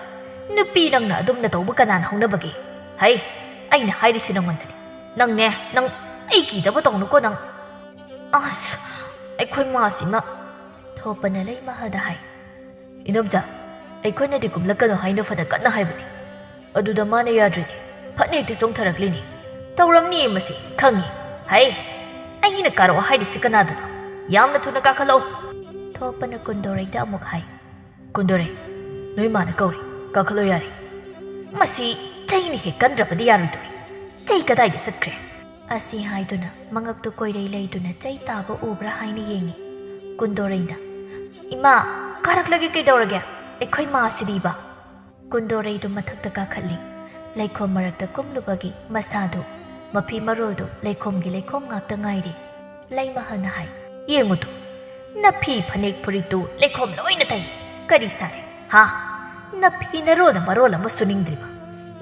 ꯅꯨꯄꯤ ꯅꯪꯅ ꯑꯗꯨꯝꯅ ꯇꯧꯕ ꯀꯅꯥꯅ ꯍꯧꯅꯕꯒꯦ? ꯍꯩ, ꯑꯩꯅ ꯍꯥꯏꯔꯤꯁꯤ ꯅꯪꯉꯣꯟꯗꯅꯤ꯫ ꯅꯪꯅꯦ, ꯅꯪ ꯑꯩ ꯀꯤꯗꯕ ꯇꯧꯅꯨꯀꯣ ꯅꯪ꯫" "ꯑꯁ, ꯑꯩꯈꯣꯏ ꯃꯥꯁꯤꯃ!" ꯊꯣꯛꯄꯅ ꯂꯩꯃꯍꯜꯗ ꯍꯥꯏ꯫ "ꯏꯅꯣꯝꯆꯥ, ꯑꯩꯈꯣꯏꯅꯗꯤ ꯀꯨꯝꯂꯛꯀꯅꯨ ꯍꯥꯏꯅ ꯐꯅ ꯀꯟꯅ ꯍꯥꯏꯕꯅꯤ꯫ ꯑꯗꯨꯗ ꯃꯥꯅ ꯌꯥꯗ꯭ꯔꯤꯅꯤ, ꯐꯠꯅ ꯍꯦꯛꯇ ꯆꯣꯡꯊꯔꯛꯂꯤꯅꯤ꯫ ꯇꯧꯔꯝꯅꯤ ꯃꯁꯤ, ꯈꯪꯉꯤ꯫ ꯍꯩ, ꯑꯩꯅ ꯀꯥꯔꯛꯑꯣ ꯍꯥꯏꯔꯤꯁꯤ ꯀꯅꯥꯗꯅꯣ? ꯌꯥꯝꯅ ꯊꯨꯅ ꯀꯥꯈꯠꯂꯛꯎ!" ꯊꯣꯛꯄꯅ ꯀꯨꯟꯗꯣꯔꯩꯗ ꯑꯃꯨꯛ ꯍꯥꯏ꯫ "ꯀꯨꯟꯗꯣꯔꯩ, ꯅꯣꯏ ꯃꯥꯅ ꯀꯧꯔꯤ, ꯀꯥꯈꯠꯂꯣ ꯌꯥꯔꯦ꯫" "ꯃꯁꯤ ꯆꯩꯅ ꯍꯦꯛ ꯀꯟꯗ꯭ꯔꯕꯗꯤ ꯌꯥꯔꯣꯏꯗꯧꯔꯤ꯫ ꯆꯩ ꯀꯗꯥꯏꯗ ꯆꯠꯈ꯭ꯔꯦ?" ꯑꯁꯤ ꯍꯥꯏꯗꯨꯅ ꯃꯉꯛꯇꯨ ꯀꯣꯏꯔꯩ ꯂꯩꯗꯨꯅ ꯆꯩ ꯇꯥꯕ ꯎꯕ꯭ꯔꯥ ꯍꯥꯏꯅ ꯌꯦꯡꯉꯤ꯫ ꯀꯨꯟꯗꯣꯔꯩꯅ, "ꯏꯃꯥ, ꯐꯔꯛꯂꯒꯦ ꯀꯩꯗꯧꯔꯒꯦ? ꯑꯩꯈꯣꯏ ꯃꯥꯁꯤꯗꯤꯕ꯫ ꯀꯨꯟꯗꯣꯔꯩꯗꯨ ꯃꯊꯛꯇ ꯀꯥꯈꯠꯂꯤ꯫ ꯂꯩꯈꯣꯝ ꯃꯔꯛꯇ ꯀꯨꯝꯂꯨꯕꯒꯤ ꯃꯁꯥꯗꯨ, ꯃꯐꯤ ꯃꯔꯣꯜꯗꯨ ꯂꯩꯈꯣꯝꯒꯤ ꯂꯩꯈꯣꯝ ꯉꯥꯛꯇ ꯉꯥꯏꯔꯦ꯫ ꯂꯩꯃꯍꯜꯅ ꯍꯥꯏ, "ꯌꯦꯡꯉꯨꯗꯣ, ꯅꯐꯤ ꯐꯅꯦꯛ ꯐꯨꯔꯤꯠꯇꯨ ꯂꯩꯈꯣꯝ ꯂꯣꯏꯅ ꯇꯩꯔꯦ꯫ ꯀꯔꯤ ꯁꯥꯔꯦ? ꯍꯥ? ꯅꯐꯤ ꯅꯔꯣꯜꯅ ꯃꯔꯣꯜ ꯑꯃ ꯁꯨꯅꯤꯡꯗ꯭ꯔꯤꯕ꯫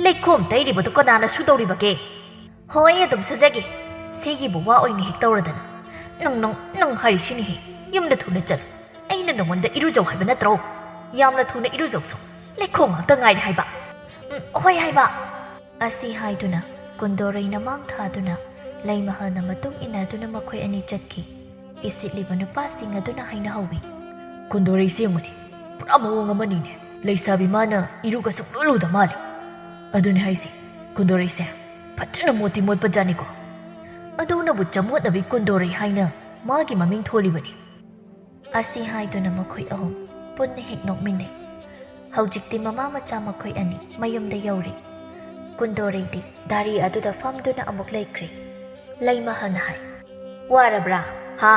ꯂꯩꯈꯣꯝ ꯇꯩꯔꯤꯕꯗꯨ ꯀꯅꯥꯅ ꯁꯨꯗꯧꯔꯤꯕꯒꯦ?" "ꯍꯣꯏ, ꯑꯗꯨꯝ ꯁꯨꯖꯒꯦ꯫ ꯁꯤꯒꯤꯕꯨ ꯋꯥ ꯑꯣꯏꯅ ꯍꯦꯛ ꯇꯧꯔꯗꯅ꯫ ꯅꯪ, ꯅꯪ, ꯅꯪ ꯍꯥꯏꯔꯤꯁꯤꯅꯤꯍꯦ꯫ ꯌꯨꯝꯗ ꯊꯨꯅ ꯆꯠꯂꯨ꯫ ꯑꯩꯅ ꯅꯉꯣꯟꯗ ꯏꯔꯨꯖꯧ ꯍꯥꯏꯕ ꯅꯠꯇ꯭ꯔꯣ? ꯌꯥꯝꯅ ꯊꯨꯅ ꯏꯔꯨꯖꯧꯁꯨ꯫ ꯂꯩꯈꯣꯝ ꯉꯥꯛꯇ ꯉꯥꯏꯔꯦ ꯍꯥꯏꯕ꯫ ꯎꯝ, ꯍꯣꯏ ꯍꯥꯏꯕ꯫" ꯑꯁꯤ ꯍꯥꯏꯗꯨꯅ ꯀꯨꯟꯗꯣꯔꯩꯅ ꯃꯥꯡ ꯊꯥꯗꯨꯅ ꯂꯩꯃꯍꯜꯅ ꯃꯇꯨꯡ ꯏꯟꯅꯗꯨꯅ ꯃꯈꯣꯏ ꯑꯅꯤ ꯆꯠꯈꯤ꯫ ꯏꯁꯤꯠꯂꯤꯕ ꯅꯨꯄꯥꯁꯤꯡ ꯑꯗꯨꯅ ꯍꯥꯏꯅꯍꯧꯋꯤ, "ꯀꯨꯟꯗꯣꯔꯩꯁꯦ ꯌꯦꯡꯉꯨꯅꯦ, ꯄꯨꯔꯥ ꯃꯑꯣꯡ ꯑꯃꯅꯤꯅꯦ꯫ ꯂꯩꯁꯥꯕꯤ ꯃꯥꯅ ꯏꯔꯨꯒ ꯁꯨꯡꯂꯨ ꯂꯨꯗ ꯃꯥꯜꯂꯦ꯫ ꯑꯗꯨꯅꯦ ꯍꯥꯏꯁꯦ, ꯀꯨꯟꯗꯣꯔꯩꯁꯦ ꯐꯖꯅ ꯃꯣꯠꯇꯤ ꯃꯣꯠꯄꯖꯥꯠꯅꯤꯀꯣ꯫ ꯑꯗꯨꯅꯕꯨ ꯆꯃꯣꯠꯅꯕꯤ ꯀꯨꯟꯗꯣꯔꯩ ꯍꯥꯏꯅ ꯃꯥꯒꯤ ꯃꯃꯤꯡ ꯊꯣꯜꯂꯤꯕꯅꯤ꯫" ꯑꯁꯤ ꯍꯥꯏꯗꯨꯅ ꯃꯈꯣꯏ ꯑꯍꯨꯝ ꯄꯨꯟꯅ ꯍꯦꯛ ꯅꯣꯛꯃꯤꯟꯅꯩ꯫ ꯍꯧꯖꯤꯛꯇꯤ ꯃꯃꯥ ꯃꯆꯥ ꯃꯈꯣꯏ ꯑꯅꯤ ꯃꯌꯨꯝꯗ ꯌꯧꯔꯦ꯫ ꯀꯨꯟꯗꯣꯔꯩꯗꯤ ꯗꯥꯔꯤ ꯑꯗꯨꯗ ꯐꯝꯗꯨꯅ ꯑꯃꯨꯛ ꯂꯩꯈ꯭ꯔꯦ꯫ ꯂꯩꯃꯍꯜꯅ ꯍꯥꯏ, "ꯋꯥꯔꯕ꯭ꯔꯥ? ꯍꯥ?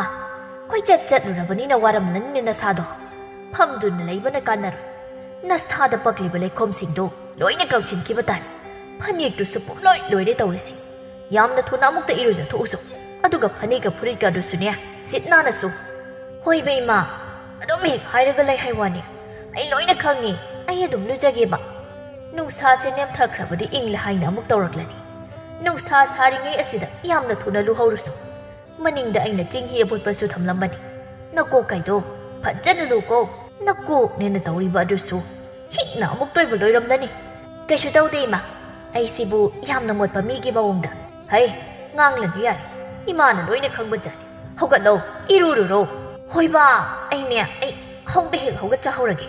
ꯀꯣꯏꯆꯠ ꯆꯠꯂꯨꯔꯕꯅꯤꯅ ꯋꯥꯔꯝꯂꯅꯤꯅꯦ ꯅꯁꯥꯗꯣ꯫ ꯐꯝꯗꯨꯅ ꯂꯩꯕꯅ ꯀꯥꯟꯅꯔꯣꯏ꯫ ꯅꯁꯥꯗ ꯄꯛꯂꯤꯕ ꯂꯩꯈꯣꯝꯁꯤꯡꯗꯣ ꯂꯣꯏꯅ ꯀꯪꯁꯤꯟꯈꯤꯕ ꯇꯥꯔꯦ꯫ ꯐꯅꯦꯛꯇꯨꯁꯨ ꯄꯨꯝꯂꯣꯏ ꯂꯣꯏꯔꯦ ꯇꯧꯔꯤꯁꯤ꯫ ꯌꯥꯝꯅ ꯊꯨꯅ ꯑꯃꯨꯛꯇ ꯏꯔꯨꯖꯊꯣꯛꯎꯁꯨ꯫ ꯑꯗꯨꯒ ꯐꯅꯦꯛꯀ ꯐꯨꯔꯤꯠꯀ ꯑꯗꯨꯁꯨꯅꯦ, ꯁꯤꯠ ꯅꯥꯟꯅꯁꯨ꯫" "ꯍꯣꯏꯕ ꯏꯃꯥ, ꯑꯗꯨꯝ ꯍꯦꯛ ꯍꯥꯏꯔꯒ ꯂꯩ ꯍꯥꯏ ꯋꯥꯅꯤ꯫ ꯑꯩ ꯂꯣꯏꯅ ꯈꯪꯉꯤ, ꯑꯩ ꯑꯗꯨꯝ ꯂꯨꯖꯒꯦꯕ꯫ ꯅꯨꯡꯁꯥꯁꯦ ꯅꯦꯝꯊꯈ꯭ꯔꯕꯗꯤ ꯏꯪꯂꯦ ꯍꯥꯏꯅ ꯑꯃꯨꯛ ꯇꯧꯔꯛꯂꯅꯤ꯫ ꯅꯨꯡꯁꯥ ꯁꯥꯔꯤꯉꯩ ꯑꯁꯤꯗ ꯌꯥꯝꯅ ꯊꯨꯅ ꯂꯨꯍꯧꯔꯨꯁꯨ꯫ ꯃꯅꯤꯡꯗ ꯑꯩꯅ ꯆꯤꯡꯍꯤ ꯑꯐꯨꯠꯄꯁꯨ ꯊꯝꯂꯝꯕꯅꯤ꯫ ꯅꯀꯣꯛ ꯀꯥꯏꯗꯣ ꯐꯖꯅ ꯂꯨꯀꯣ꯫ ꯅꯀꯣꯛꯅꯦꯅ ꯇꯧꯔꯤꯕ ꯑꯗꯨꯁꯨ ꯍꯤꯛꯅ ꯑꯃꯨꯛ ꯇꯣꯏꯕ ꯂꯣꯏꯔꯝꯂꯅꯤ꯫" "ꯀꯩꯁꯨ ꯇꯧꯗꯦ ꯏꯃꯥ, ꯑꯩꯁꯤꯕꯨ ꯌꯥꯝꯅ ꯃꯣꯠꯄ ꯃꯤꯒꯤ ꯃꯑꯣꯡꯗ꯫" "ꯍꯩ, ꯉꯥꯡꯂꯅꯨ ꯌꯥꯔꯦ, ꯏꯃꯥꯅ ꯂꯣꯏꯅ ꯈꯪꯕꯖꯥꯠꯅꯤ꯫ ꯍꯧꯒꯠꯂꯣ, ꯏꯔꯨꯔꯨꯔꯣ꯫" "ꯍꯣꯏꯕ, ꯑꯩꯅꯦ, ꯑꯩ ꯍꯧꯗ ꯍꯦꯛ ꯍꯧꯒꯠꯆꯍꯧꯔꯒꯦ꯫"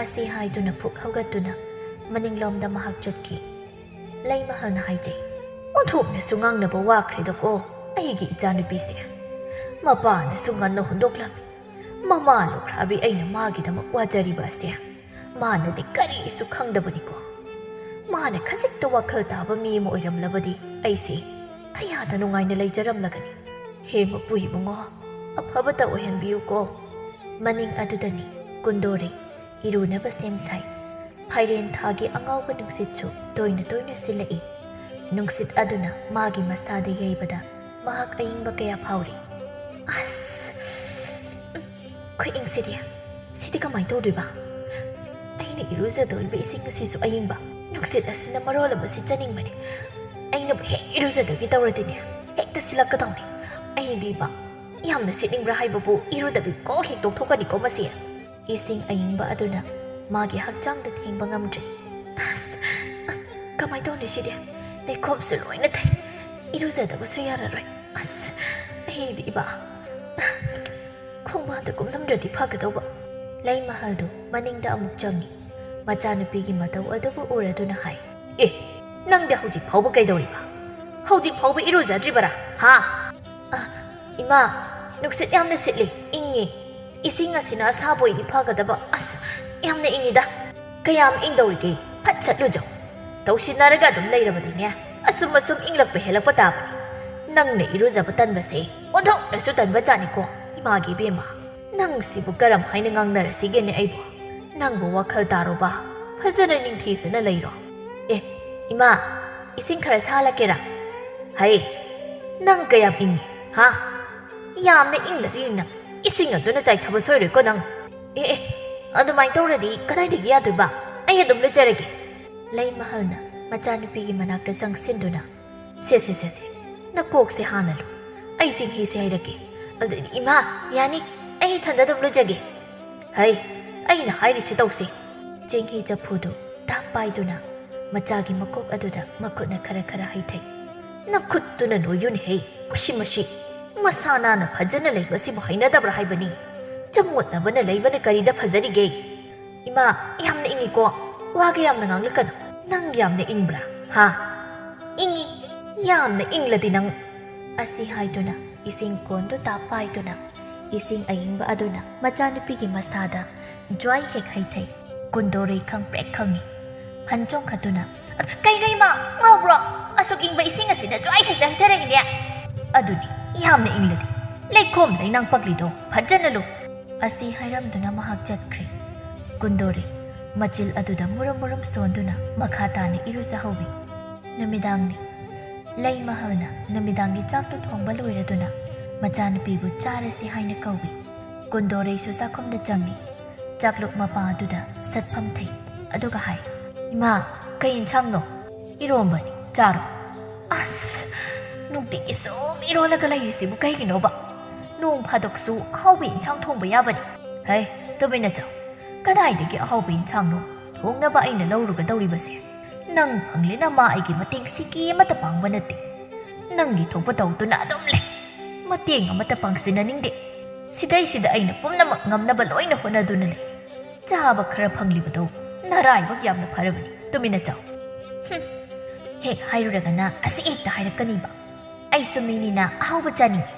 ꯑꯁꯤ ꯍꯥꯏꯗꯨꯅ ꯐꯨꯛ ꯍꯧꯒꯠꯇꯨꯅ ꯃꯅꯤꯡꯂꯣꯝꯗ ꯃꯍꯥꯛ ꯆꯠꯈꯤ꯫ ꯂꯩꯃꯍꯜꯅ ꯍꯥꯏꯖꯩ, "ꯑꯣꯟꯊꯣꯛꯅꯁꯨ ꯉꯥꯡꯅꯕ ꯋꯥꯈ꯭ꯔꯦꯗꯀꯣ ꯑꯩꯒꯤ ꯏꯆꯥꯅꯨꯄꯤꯁꯦ꯫ ꯃꯄꯥꯅꯁꯨ ꯉꯟꯅ ꯍꯨꯟꯗꯣꯛꯂꯝꯃꯤ꯫ ꯃꯃꯥ ꯂꯨꯈ꯭ꯔꯥꯕꯤ ꯑꯩꯅ ꯃꯥꯒꯤꯗꯃꯛ ꯋꯥꯖꯔꯤꯕ ꯑꯁꯦ ꯃꯥꯅꯗꯤ ꯀꯔꯤꯁꯨ ꯈꯪꯗꯕꯅꯤꯀꯣ꯫ ꯃꯥꯅ ꯈꯖꯤꯛꯇ ꯋꯥꯈꯜ ꯇꯥꯕ ꯃꯤ ꯑꯃ ꯑꯣꯏꯔꯝꯂꯕꯗꯤ ꯑꯩꯁꯦ ꯀꯌꯥꯗ ꯅꯨꯡꯉꯥꯏꯅ ꯂꯩꯖꯔꯝꯂꯒꯅꯤ꯫ ꯍꯦ ꯃꯄꯨ ꯏꯕꯨꯡꯉꯣ, ꯑꯐꯕꯇ ꯑꯣꯏꯍꯟꯕꯤꯌꯨꯀꯣ꯫" ꯃꯅꯤꯡ ꯑꯗꯨꯗꯅꯤ ꯀꯨꯟꯗꯣꯔꯦ꯫ ꯏꯔꯨꯅꯕ ꯁꯦꯝ ꯁꯥꯏ꯫ ꯐꯥꯏꯔꯦꯟ ꯊꯥꯒꯤ ꯑꯉꯥꯎꯕ ꯅꯨꯡꯁꯤꯠꯁꯨ ꯇꯣꯏꯅ ꯇꯣꯏꯅ ꯁꯤꯜꯂꯛꯏ꯫ ꯅꯨꯡꯁꯤꯠ ꯑꯗꯨꯅ ꯃꯥꯒꯤ ꯃꯁꯥꯗ ꯌꯩꯕꯗ ꯃꯍꯥꯛ ꯑꯏꯪꯕ ꯀꯌꯥ ꯐꯥꯎꯔꯤ꯫ ꯑꯁ! ꯎꯝ, ꯈꯨꯏꯪꯁꯤꯗꯤ꯫ ꯁꯤꯗꯤ ꯀꯃꯥꯏ ꯇꯧꯗꯣꯏꯕ? ꯑꯩꯅ ꯏꯔꯨꯖꯗꯧꯔꯤꯕ ꯏꯁꯤꯡ ꯑꯁꯤꯁꯨ ꯑꯏꯪꯕ꯫ ꯅꯨꯡꯁꯤꯠ ꯑꯁꯤꯅ ꯃꯔꯣꯜ ꯑꯃ ꯁꯤꯠꯆꯅꯤꯡꯕꯅꯤ꯫ ꯑꯩꯅꯕꯨ ꯍꯦꯛ ꯏꯔꯨꯖꯗꯒꯦ ꯇꯧꯔꯗꯤꯅꯦ, ꯍꯦꯛꯇ ꯁꯤꯠꯂꯛꯀꯗꯧꯅꯤ꯫ ꯑꯩꯗꯤꯕ, ꯌꯥꯝꯅ ꯁꯤꯠꯅꯤꯡꯕ꯭ꯔꯥ ꯍꯥꯏꯕꯕꯨ ꯏꯔꯨꯗꯕꯤ ꯀꯣꯛ ꯍꯦꯛ ꯇꯣꯛꯊꯣꯛꯀꯅꯤꯀꯣ ꯃꯁꯤ꯫ ꯏꯁꯤꯡ ꯑꯏꯪꯕ ꯑꯗꯨꯅ ꯃꯥꯒꯤ ꯍꯛꯆꯥꯡꯗ ꯊꯦꯡꯕ ꯉꯝꯗ꯭ꯔꯦ꯫ ꯑꯁ! ꯑ, ꯀꯃꯥꯏ ꯇꯧꯅꯤ ꯁꯤꯗꯤ? ꯂꯩꯈꯣꯝꯁꯨ ꯂꯣꯏꯅ ꯊꯩ꯫ ꯏꯔꯨꯖꯗꯕꯁꯨ ꯌꯥꯔꯔꯣꯏ꯫ ꯑꯁ! ꯑꯩꯗꯤꯕ, ꯈꯣꯡꯕꯥꯟꯗ ꯀꯨꯝꯂꯝꯗ꯭ꯔꯗꯤ ꯐꯒꯗꯧꯕ꯫ ꯂꯩꯃꯍꯜꯗꯨ ꯃꯅꯤꯡꯗ ꯑꯃꯨꯛ ꯆꯪꯉꯤ꯫ ꯃꯆꯥꯅꯨꯄꯤꯒꯤ ꯃꯇꯧ ꯑꯗꯨꯕꯨ ꯎꯔꯗꯨꯅ ꯍꯥꯏ, "ꯑꯦ, ꯅꯪꯗꯤ ꯍꯧꯖꯤꯛ ꯐꯥꯎꯕ ꯀꯩꯗꯧꯔꯤꯕ? ꯍꯧꯖꯤꯛ ꯐꯥꯎꯕ ꯏꯔꯨꯖꯗ꯭ꯔꯤꯕꯔꯥ? ꯍꯥ?" "ꯑ, ꯏꯃꯥ, ꯅꯨꯡꯁꯤꯠ ꯌꯥꯝꯅ ꯁꯤꯠꯂꯤ, ꯏꯪꯉꯤ꯫ ꯏꯁꯤꯡ ꯑꯁꯤꯅ ꯑꯁꯥꯕ ꯑꯣꯏꯗꯤ ꯐꯒꯗꯕ꯫ ꯑꯁ, ꯌꯥꯝꯅ ꯏꯪꯉꯤꯗ꯫ ꯀꯌꯥꯝ ꯏꯪꯗꯧꯔꯤꯒꯦ? ꯐꯠ ꯆꯠꯂꯨꯖꯧ꯫ ꯇꯧꯁꯤꯟꯅꯔꯒ ꯑꯗꯨꯝ ꯂꯩꯔꯕꯗꯤꯅꯦ, ꯑꯁꯨꯝ ꯑꯁꯨꯝ ꯏꯪꯂꯛꯄ ꯍꯦꯜꯂꯛꯄ ꯇꯥꯕꯅꯤ꯫ ꯅꯪꯅ ꯏꯔꯨꯖꯕ ꯇꯟꯕꯁꯦ ꯑꯣꯟꯊꯣꯛꯅꯁꯨ ꯇꯟꯕ ꯖꯥꯠꯅꯤꯀꯣ, ꯏꯃꯥꯒꯤ ꯏꯕꯦꯝꯃ꯫ ꯅꯪꯁꯤꯕꯨ ꯀꯔꯝ ꯍꯥꯏꯅ ꯉꯥꯡꯅꯔꯁꯤꯒꯦꯅꯦ ꯑꯩꯕꯨ? ꯅꯪꯕꯨ ꯋꯥꯈꯜ ꯇꯥꯔꯣꯕ, ꯐꯖꯅ ꯅꯤꯡꯊꯤꯖꯅ ꯂꯩꯔꯣ꯫ ꯑꯦ, ꯏꯃꯥ, ꯏꯁꯤꯡ ꯈꯔ ꯁꯥꯍꯜꯂꯛꯀꯦꯔꯥ?" "ꯍꯩ, ꯅꯪ ꯀꯌꯥꯝ ꯏꯪꯉꯤ, ꯍꯥ? ꯌꯥꯝꯅ ꯏꯪꯂꯗꯤ ꯅꯪ ꯏꯁꯤꯡ ꯑꯗꯨꯅ ꯆꯥꯏꯊꯕ ꯁꯣꯏꯔꯣꯏꯀꯣ ꯅꯪ꯫ ꯑꯦ, ꯑꯦ, ꯑꯗꯨꯃꯥꯏꯅ ꯇꯧꯔꯗꯤ ꯀꯗꯥꯏꯗꯒꯤ ꯌꯥꯗꯣꯏꯕ? ꯑꯩ ꯑꯗꯨꯝ ꯂꯨꯖꯔꯒꯦ꯫" ꯂꯩꯃꯍꯜꯅ ꯃꯆꯥꯅꯨꯄꯤꯒꯤ ꯃꯅꯥꯛꯇ ꯆꯪꯁꯤꯟꯗꯨꯅ, "ꯁꯦ, ꯁꯦ, ꯁꯦ, ꯁꯦ, ꯅꯀꯣꯛꯁꯦ ꯍꯥꯟꯅ ꯂꯨ꯫ ꯑꯩ ꯆꯤꯡꯍꯤꯁꯦ ꯍꯩꯔꯛꯀꯦ꯫ ꯑꯗꯨ, ꯏꯃꯥ, ꯌꯥꯅꯤ, ꯑꯩ ꯏꯊꯟꯗ ꯑꯗꯨꯝ ꯂꯨꯖꯒꯦ꯫" "ꯍꯩ, ꯑꯩꯅ ꯍꯥꯏꯔꯤꯁꯦ ꯇꯧꯁꯦ꯫" ꯆꯤꯡꯍꯤ ꯆꯐꯨꯗꯨ ꯇꯥꯛ ꯄꯥꯏꯗꯨꯅ ꯃꯆꯥꯒꯤ ꯃꯀꯣꯛ ꯑꯗꯨꯗ ꯃꯈꯨꯠꯅ ꯈꯔ ꯈꯔ ꯍꯩꯊꯩ꯫ "ꯅꯈꯨꯠꯇꯨꯅ ꯅꯣꯏꯌꯨꯅꯦꯍꯦ, ꯃꯁꯤ, ꯃꯁꯤ꯫ ꯃꯁꯥ ꯅꯥꯟꯅ ꯐꯖꯅ ꯂꯩꯕꯁꯤꯕꯨ ꯍꯩꯅꯗꯕ꯭ꯔꯥ ꯍꯥꯏꯕꯅꯤ? ꯆꯃꯣꯠꯅꯕꯅ ꯂꯩꯕꯅ ꯀꯔꯤꯗ ꯐꯖꯔꯤꯒꯦ?" "ꯏꯃꯥ, ꯌꯥꯝꯅ ꯏꯪꯉꯤꯀꯣ꯫ ꯋꯥꯒ ꯌꯥꯝꯅ ꯉꯥꯡꯂꯛꯀꯅꯨ꯫ ꯅꯪ ꯌꯥꯝꯅ ꯏꯪꯕ꯭ꯔꯥ? ꯍꯥ? ꯏꯪꯉꯤ꯫ ꯌꯥꯝꯅ ꯏꯪꯂꯗꯤ ꯅꯪ꯫" ꯑꯁꯤ ꯍꯥꯏꯗꯨꯅ ꯏꯁꯤꯡ ꯀꯣꯟꯗꯨ ꯇꯥꯞ ꯄꯥꯏꯗꯨꯅ ꯏꯁꯤꯡ ꯑꯏꯪꯕ ꯑꯗꯨꯅ ꯃꯆꯥꯅꯨꯄꯤꯒꯤ ꯃꯁꯥꯗ ꯖ꯭ꯋꯥꯏ ꯍꯦꯛ ꯍꯩꯊꯩ꯫ ꯀꯨꯟꯗꯣꯔꯩ ꯈꯪꯄ꯭ꯔꯦꯛ ꯈꯪꯉꯤ꯫ ꯍꯟ ꯆꯣꯡꯈꯠꯇꯨꯅ, "ꯀꯩꯅꯣ ꯏꯃꯥ, ꯉꯥꯎꯕ꯭ꯔꯣ? ꯑꯁꯨꯛ ꯏꯪꯕ ꯏꯁꯤꯡ ꯑꯁꯤꯅ ꯖ꯭ꯋꯥꯏ ꯍꯦꯛꯇ ꯍꯩꯊꯔꯛꯏꯅꯦ꯫ ꯑꯗꯨꯅꯤ, ꯌꯥꯝꯅ ꯏꯪꯂꯗꯤ ꯂꯩꯈꯣꯝ ꯂꯩꯅꯥꯡ ꯄꯛꯂꯤꯗꯣ ꯐꯖꯅ ꯂꯨ꯫" ꯑꯁꯤ ꯍꯥꯏꯔꯝꯗꯨꯅ ꯃꯍꯥꯛ ꯆꯠꯈ꯭ꯔꯦ꯫ ꯀꯨꯟꯗꯣꯔꯩ ꯃꯆꯤꯜ ꯑꯗꯨꯗ ꯃꯨꯔꯨꯝ ꯃꯨꯔꯨꯝ ꯁꯣꯟꯗꯨꯅ ꯃꯈꯥ ꯇꯥꯅ ꯏꯔꯨꯖꯍꯧꯏ꯫ ꯅꯨꯃꯤꯗꯥꯡꯅꯤ꯫ ꯂꯩꯃꯍꯜꯅ ꯅꯨꯃꯤꯗꯥꯡꯒꯤ ꯆꯥꯛꯇꯨ ꯊꯣꯡꯕ ꯂꯣꯏꯔꯗꯨꯅ ꯃꯆꯥꯅꯨꯄꯤꯕꯨ ꯆꯥꯔꯁꯤ ꯍꯥꯏꯅ ꯀꯧꯏ꯫ ꯀꯨꯟꯗꯣꯔꯩꯁꯨ ꯆꯥꯛꯈꯨꯝꯗ ꯆꯪꯏ꯫ ꯆꯥꯛꯂꯨꯛ ꯃꯄꯥ ꯑꯗꯨꯗ ꯁꯠꯐꯝ ꯊꯩ꯫ ꯑꯗꯨꯒ ꯍꯥꯏ, "ꯏꯃꯥ, ꯀꯩ ꯏꯟꯁꯥꯡꯅꯣ?" "ꯏꯔꯣꯝꯕꯅꯤ, ꯆꯥꯔꯣ꯫" "ꯑꯁ, ꯅꯨꯡꯇꯤꯒꯤ ꯁꯨꯝ ꯏꯔꯣꯜꯂꯒ ꯂꯩꯔꯤꯁꯤꯕꯨ ꯀꯩꯒꯤꯅꯣꯕ? ꯅꯣꯡ ꯐꯥꯗꯣꯛꯁꯨ ꯑꯍꯥꯎꯕ ꯏꯟꯁꯥꯡ ꯊꯣꯡꯕ ꯌꯥꯕꯅꯤ꯫" "ꯍꯩ, ꯇꯨꯃꯤꯟꯅ ꯆꯥꯎ꯫ ꯀꯗꯥꯏꯗꯒꯤ ꯑꯍꯥꯎꯕ ꯏꯟꯁꯥꯡꯅꯣ ꯊꯣꯡꯅꯕ ꯑꯩꯅ ꯂꯧꯔꯨꯒꯗꯧꯔꯤꯕꯁꯦ? ꯅꯪ ꯐꯪꯂꯦꯅ ꯃꯥ ꯑꯩꯒꯤ ꯃꯇꯦꯡ ꯁꯤꯀꯤ ꯑꯃꯠꯇ ꯄꯥꯡꯕ ꯅꯠꯇꯦ꯫ ꯅꯪꯒꯤ ꯊꯣꯛꯄ ꯇꯧꯗꯨꯅ ꯑꯗꯨꯝ ꯂꯩ꯫ ꯃꯇꯦꯡ ꯑꯃꯠꯇ ꯄꯥꯡꯁꯤꯟꯅꯅꯤꯡꯗꯦ꯫ ꯁꯤꯗꯩꯁꯤꯗ ꯑꯩꯅ ꯄꯨꯝꯅꯃꯛ ꯉꯝꯅꯕ ꯂꯣꯏꯅ ꯍꯣꯠꯅꯗꯨꯅ ꯂꯩ꯫ ꯆꯥꯕ ꯈꯔ ꯐꯪꯂꯤꯕꯗꯣ ꯅꯔꯥꯏꯕꯛ ꯌꯥꯝꯅ ꯐꯔꯕꯅꯤ꯫ ꯇꯨꯃꯤꯟꯅ ꯆꯥꯎ꯫" ꯍꯨꯝ, ꯍꯦꯛ ꯍꯥꯏꯔꯨꯔꯒꯅ ꯑꯁꯤ ꯍꯦꯛꯇ ꯍꯥꯏꯔꯛꯀꯅꯤꯕ꯫ ꯑꯩꯁꯨ ꯃꯤꯅꯤꯅ ꯑꯍꯥꯎꯕ ꯆꯥꯅꯤꯡꯉꯤ꯫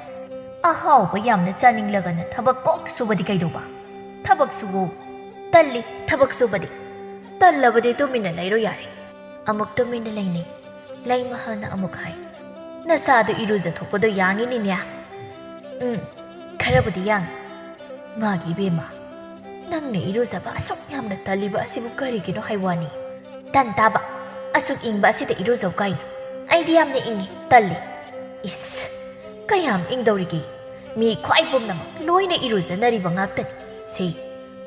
ꯑꯍꯥꯎꯕ ꯌꯥꯝꯅ ꯆꯥꯅꯤꯡꯂꯒꯅ ꯊꯕꯛ ꯀꯣꯛ ꯁꯨꯕꯗꯤ ꯀꯩꯗꯧꯕ? ꯊꯕꯛ ꯁꯨꯋꯣ꯫ "ꯇꯜꯂꯤ ꯊꯕꯛ ꯁꯨꯕꯗꯤ꯫" "ꯇꯜꯂꯕꯗꯤ ꯇꯨꯃꯤꯟꯅ ꯂꯩꯔꯣ ꯌꯥꯔꯦ꯫" ꯑꯃꯨꯛ ꯇꯨꯃꯤꯟꯅ ꯂꯩꯅꯩ꯫ ꯂꯩꯃꯍꯜꯅ ꯑꯃꯨꯛ ꯍꯥꯏ, "ꯅꯁꯥꯗꯨ ꯏꯔꯨꯖꯊꯣꯛꯄꯗꯣ ꯌꯥꯡꯉꯤꯅꯤꯅꯦ?" "ꯎꯝ, ꯈꯔꯕꯨꯗꯤ ꯌꯥꯡꯉꯤ꯫" "ꯃꯥꯒꯤ ꯏꯕꯦꯝꯃ, ꯅꯪꯅ ꯏꯔꯨꯖꯕ ꯑꯁꯨꯛ ꯌꯥꯝꯅ ꯇꯜꯂꯤꯕ ꯑꯁꯤꯕꯨ ꯀꯔꯤꯒꯤꯅꯣ ꯍꯥꯏ ꯋꯥꯅꯤ? ꯇꯟ ꯇꯥꯕ, ꯑꯁꯨꯛ ꯏꯪꯕ ꯑꯁꯤꯗ ꯏꯔꯨꯖꯧ ꯀꯥꯏꯅ꯫ ꯑꯩꯗꯤ ꯌꯥꯝꯅ ꯏꯪꯉꯤ, ꯇꯜꯂꯤ꯫" "ꯏꯁ, ꯀꯌꯥꯝ ꯏꯪꯗꯧꯔꯤꯒꯦ? ꯃꯤ ꯈ꯭ꯋꯥꯏ ꯄꯨꯝꯅꯃꯛ ꯂꯣꯏꯅ ꯏꯔꯨꯖꯅꯔꯤꯕ ꯉꯥꯛꯇꯅꯤ꯫ ꯁꯤ,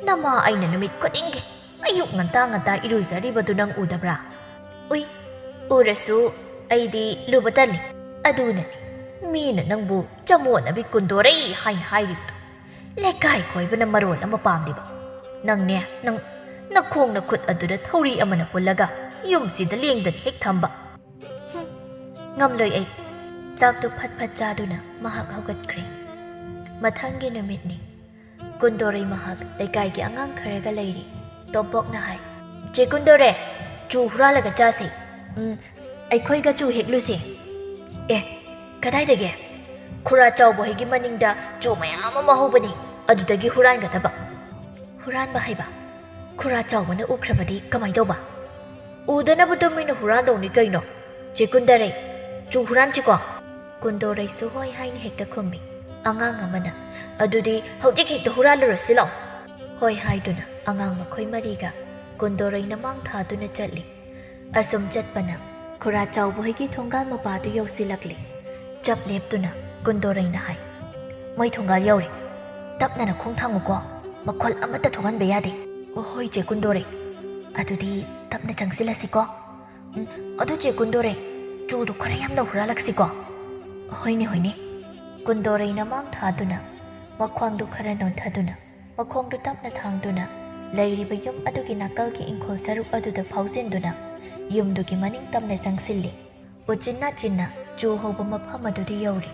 ꯅꯃꯥ ꯑꯩꯅ ꯅꯨꯃꯤꯠ ꯈꯨꯗꯤꯡꯒꯤ ꯑꯌꯨꯛ ꯉꯟꯇꯥ ꯉꯟꯇꯥ ꯏꯔꯨꯖꯔꯤꯕꯗꯨ ꯅꯪ ꯎꯗꯕ꯭ꯔꯥ?" "ꯎꯏ, ꯎꯔꯁꯨ ꯑꯩꯗꯤ ꯂꯨꯕ ꯇꯜꯂꯤ꯫" "ꯑꯗꯨꯅꯅꯤ ꯃꯤꯅ ꯅꯪꯕꯨ ꯆꯃꯣꯠꯅꯕꯤ ꯀꯨꯟꯗꯣꯔꯩ ꯍꯥꯏꯅ ꯍꯥꯏꯔꯤꯕꯗꯨ꯫ ꯂꯩꯀꯥꯏ ꯀꯣꯏꯕꯅ ꯃꯔꯣꯜ ꯑꯃ ꯄꯥꯝꯂꯤꯕ꯫ ꯅꯪꯅꯦ, ꯅꯪ ꯅꯈꯣꯡ ꯅꯈꯨꯠ ꯑꯗꯨꯗ ꯊꯧꯔꯤ ꯑꯃꯅ ꯄꯨꯜꯂꯒ ꯌꯨꯝꯁꯤꯗ ꯂꯦꯡꯗꯅ ꯍꯦꯛ ꯊꯝꯕ꯫" "ꯍꯨꯝ, ꯉꯝꯂꯣꯏ ꯑꯩ꯫" ꯆꯥꯛꯇꯨ ꯐꯠ ꯐꯠ ꯆꯥꯗꯨꯅ ꯃꯍꯥꯛ ꯍꯧꯒꯠꯈ꯭ꯔꯦ꯫ ꯃꯊꯪꯒꯤ ꯅꯨꯃꯤꯠꯅꯤ꯫ ꯀꯨꯟꯗꯣꯔꯩ ꯃꯍꯥꯛ ꯂꯩꯀꯥꯏꯒꯤ ꯑꯉꯥꯡ ꯈꯔꯒ ꯂꯩꯔꯤ꯫ ꯇꯣꯝꯄꯣꯛꯅ ꯍꯥꯏ, "ꯆꯦ ꯀꯨꯟꯗꯣꯔꯩ, ꯆꯨ ꯍꯨꯔꯥꯜꯂꯒ ꯆꯥꯁꯦ꯫ ꯎꯝ, ꯑꯩꯈꯣꯏꯒ ꯆꯨ ꯍꯦꯛꯂꯨꯁꯦ꯫" "ꯑꯦ, ꯀꯗꯥꯏꯗꯒꯤ?" "ꯈꯨꯔꯥ ꯆꯥꯎꯕ ꯍꯣꯏꯒꯤ ꯃꯅꯤꯡꯗ ꯆꯨ ꯃꯌꯥꯝ ꯑꯃ ꯍꯧꯕꯅꯤ, ꯑꯗꯨꯗꯒꯤ ꯍꯨꯔꯥꯟꯒꯗꯕ꯫" "ꯍꯨꯔꯥꯟꯕ ꯍꯥꯏꯕ? ꯈꯨꯔꯥ ꯆꯥꯎꯕꯅ ꯎꯈ꯭ꯔꯕꯗꯤ ꯀꯃꯥꯏ ꯇꯧꯕ?" "ꯎꯗꯅꯕ ꯇꯨꯃꯤꯟꯅ ꯍꯨꯔꯥꯟꯗꯧꯅꯤ ꯀꯩꯅꯣ꯫ ꯆꯦ ꯀꯨꯟꯗꯣꯔꯩ, ꯆꯨ ꯍꯨꯔꯥꯟꯁꯤꯀꯣ?" ꯀꯨꯟꯗꯣꯔꯩꯁꯨ ꯍꯣꯏ ꯍꯥꯏꯅ ꯍꯦꯛꯇ ꯈꯨꯝꯃꯤ꯫ ꯑꯉꯥꯡ ꯑꯃꯅ, "ꯑꯗꯨꯗꯤ ꯍꯧꯖꯤꯛ ꯍꯦꯛꯇ ꯍꯨꯔꯥꯜꯂꯨꯔꯁꯤ ꯂꯥꯎ꯫" ꯍꯣꯏ ꯍꯥꯏꯗꯨꯅ ꯑꯉꯥꯡ ꯃꯈꯣꯏ ꯃꯔꯤꯒ ꯀꯨꯟꯗꯣꯔꯩꯅ ꯃꯥꯡ ꯊꯥꯗꯨꯅ ꯆꯠꯂꯤ꯫ ꯑꯁꯨꯝ ꯆꯠꯄꯅ ꯈꯨꯔꯥ ꯆꯥꯎꯕ ꯍꯣꯏꯒꯤ ꯊꯣꯡꯒꯥꯜ ꯃꯄꯥꯗꯨ ꯌꯧꯁꯤꯜꯂꯛꯂꯤ꯫ ꯆꯞ ꯂꯦꯞꯇꯨꯅ ꯀꯨꯟꯗꯣꯔꯩꯅ ꯍꯥꯏ, "ꯃꯣꯏ ꯊꯣꯡꯒꯥꯜ ꯌꯧꯔꯦ꯫ ꯇꯞꯅ ꯅꯈꯣꯡ ꯊꯥꯡꯉꯨꯀꯣ꯫ ꯃꯈꯣꯜ ꯑꯃꯠꯇ ꯊꯣꯛꯍꯟꯕ ꯌꯥꯗꯦ꯫" "ꯍꯣꯏ, ꯆꯦ ꯀꯨꯟꯗꯣꯔꯩ꯫ ꯑꯗꯨꯗꯤ ꯇꯞꯅ ꯆꯪꯁꯤꯜꯂꯁꯤꯀꯣ꯫" "ꯎꯝ, ꯑꯗꯨ ꯆꯦ ꯀꯨꯟꯗꯣꯔꯩ, ꯆꯨꯗꯨ ꯈꯔ ꯌꯥꯝꯅ ꯍꯨꯔꯥꯜꯂꯛꯁꯤꯀꯣ꯫" "ꯍꯣꯏꯅꯦ, ꯍꯣꯏꯅꯦ꯫" ꯀꯨꯟꯗꯣꯔꯩꯅ ꯃꯥꯡ ꯊꯥꯗꯨꯅ ꯃꯈ꯭ꯋꯥꯡꯗꯨ ꯈꯔ ꯅꯣꯟꯊꯗꯨꯅ ꯃꯈꯣꯡꯗꯨ ꯇꯞꯅ ꯊꯥꯡꯗꯨꯅ ꯂꯩꯔꯤꯕ ꯌꯨꯝ ꯑꯗꯨꯒꯤ ꯅꯥꯀꯜꯒꯤ ꯏꯪꯈꯣꯜ ꯁꯔꯨꯛ ꯑꯗꯨꯗ ꯐꯥꯎꯖꯤꯟꯗꯨꯅ ꯌꯨꯝꯗꯨꯒꯤ ꯃꯅꯤꯡ ꯇꯝꯅ ꯆꯪꯁꯤꯜꯂꯤ꯫ ꯎꯆꯤꯟ ꯅꯥꯆꯤꯟꯅ ꯆꯨ ꯍꯧꯕ ꯃꯐꯝ ꯑꯗꯨꯗ ꯌꯧꯔꯤ꯫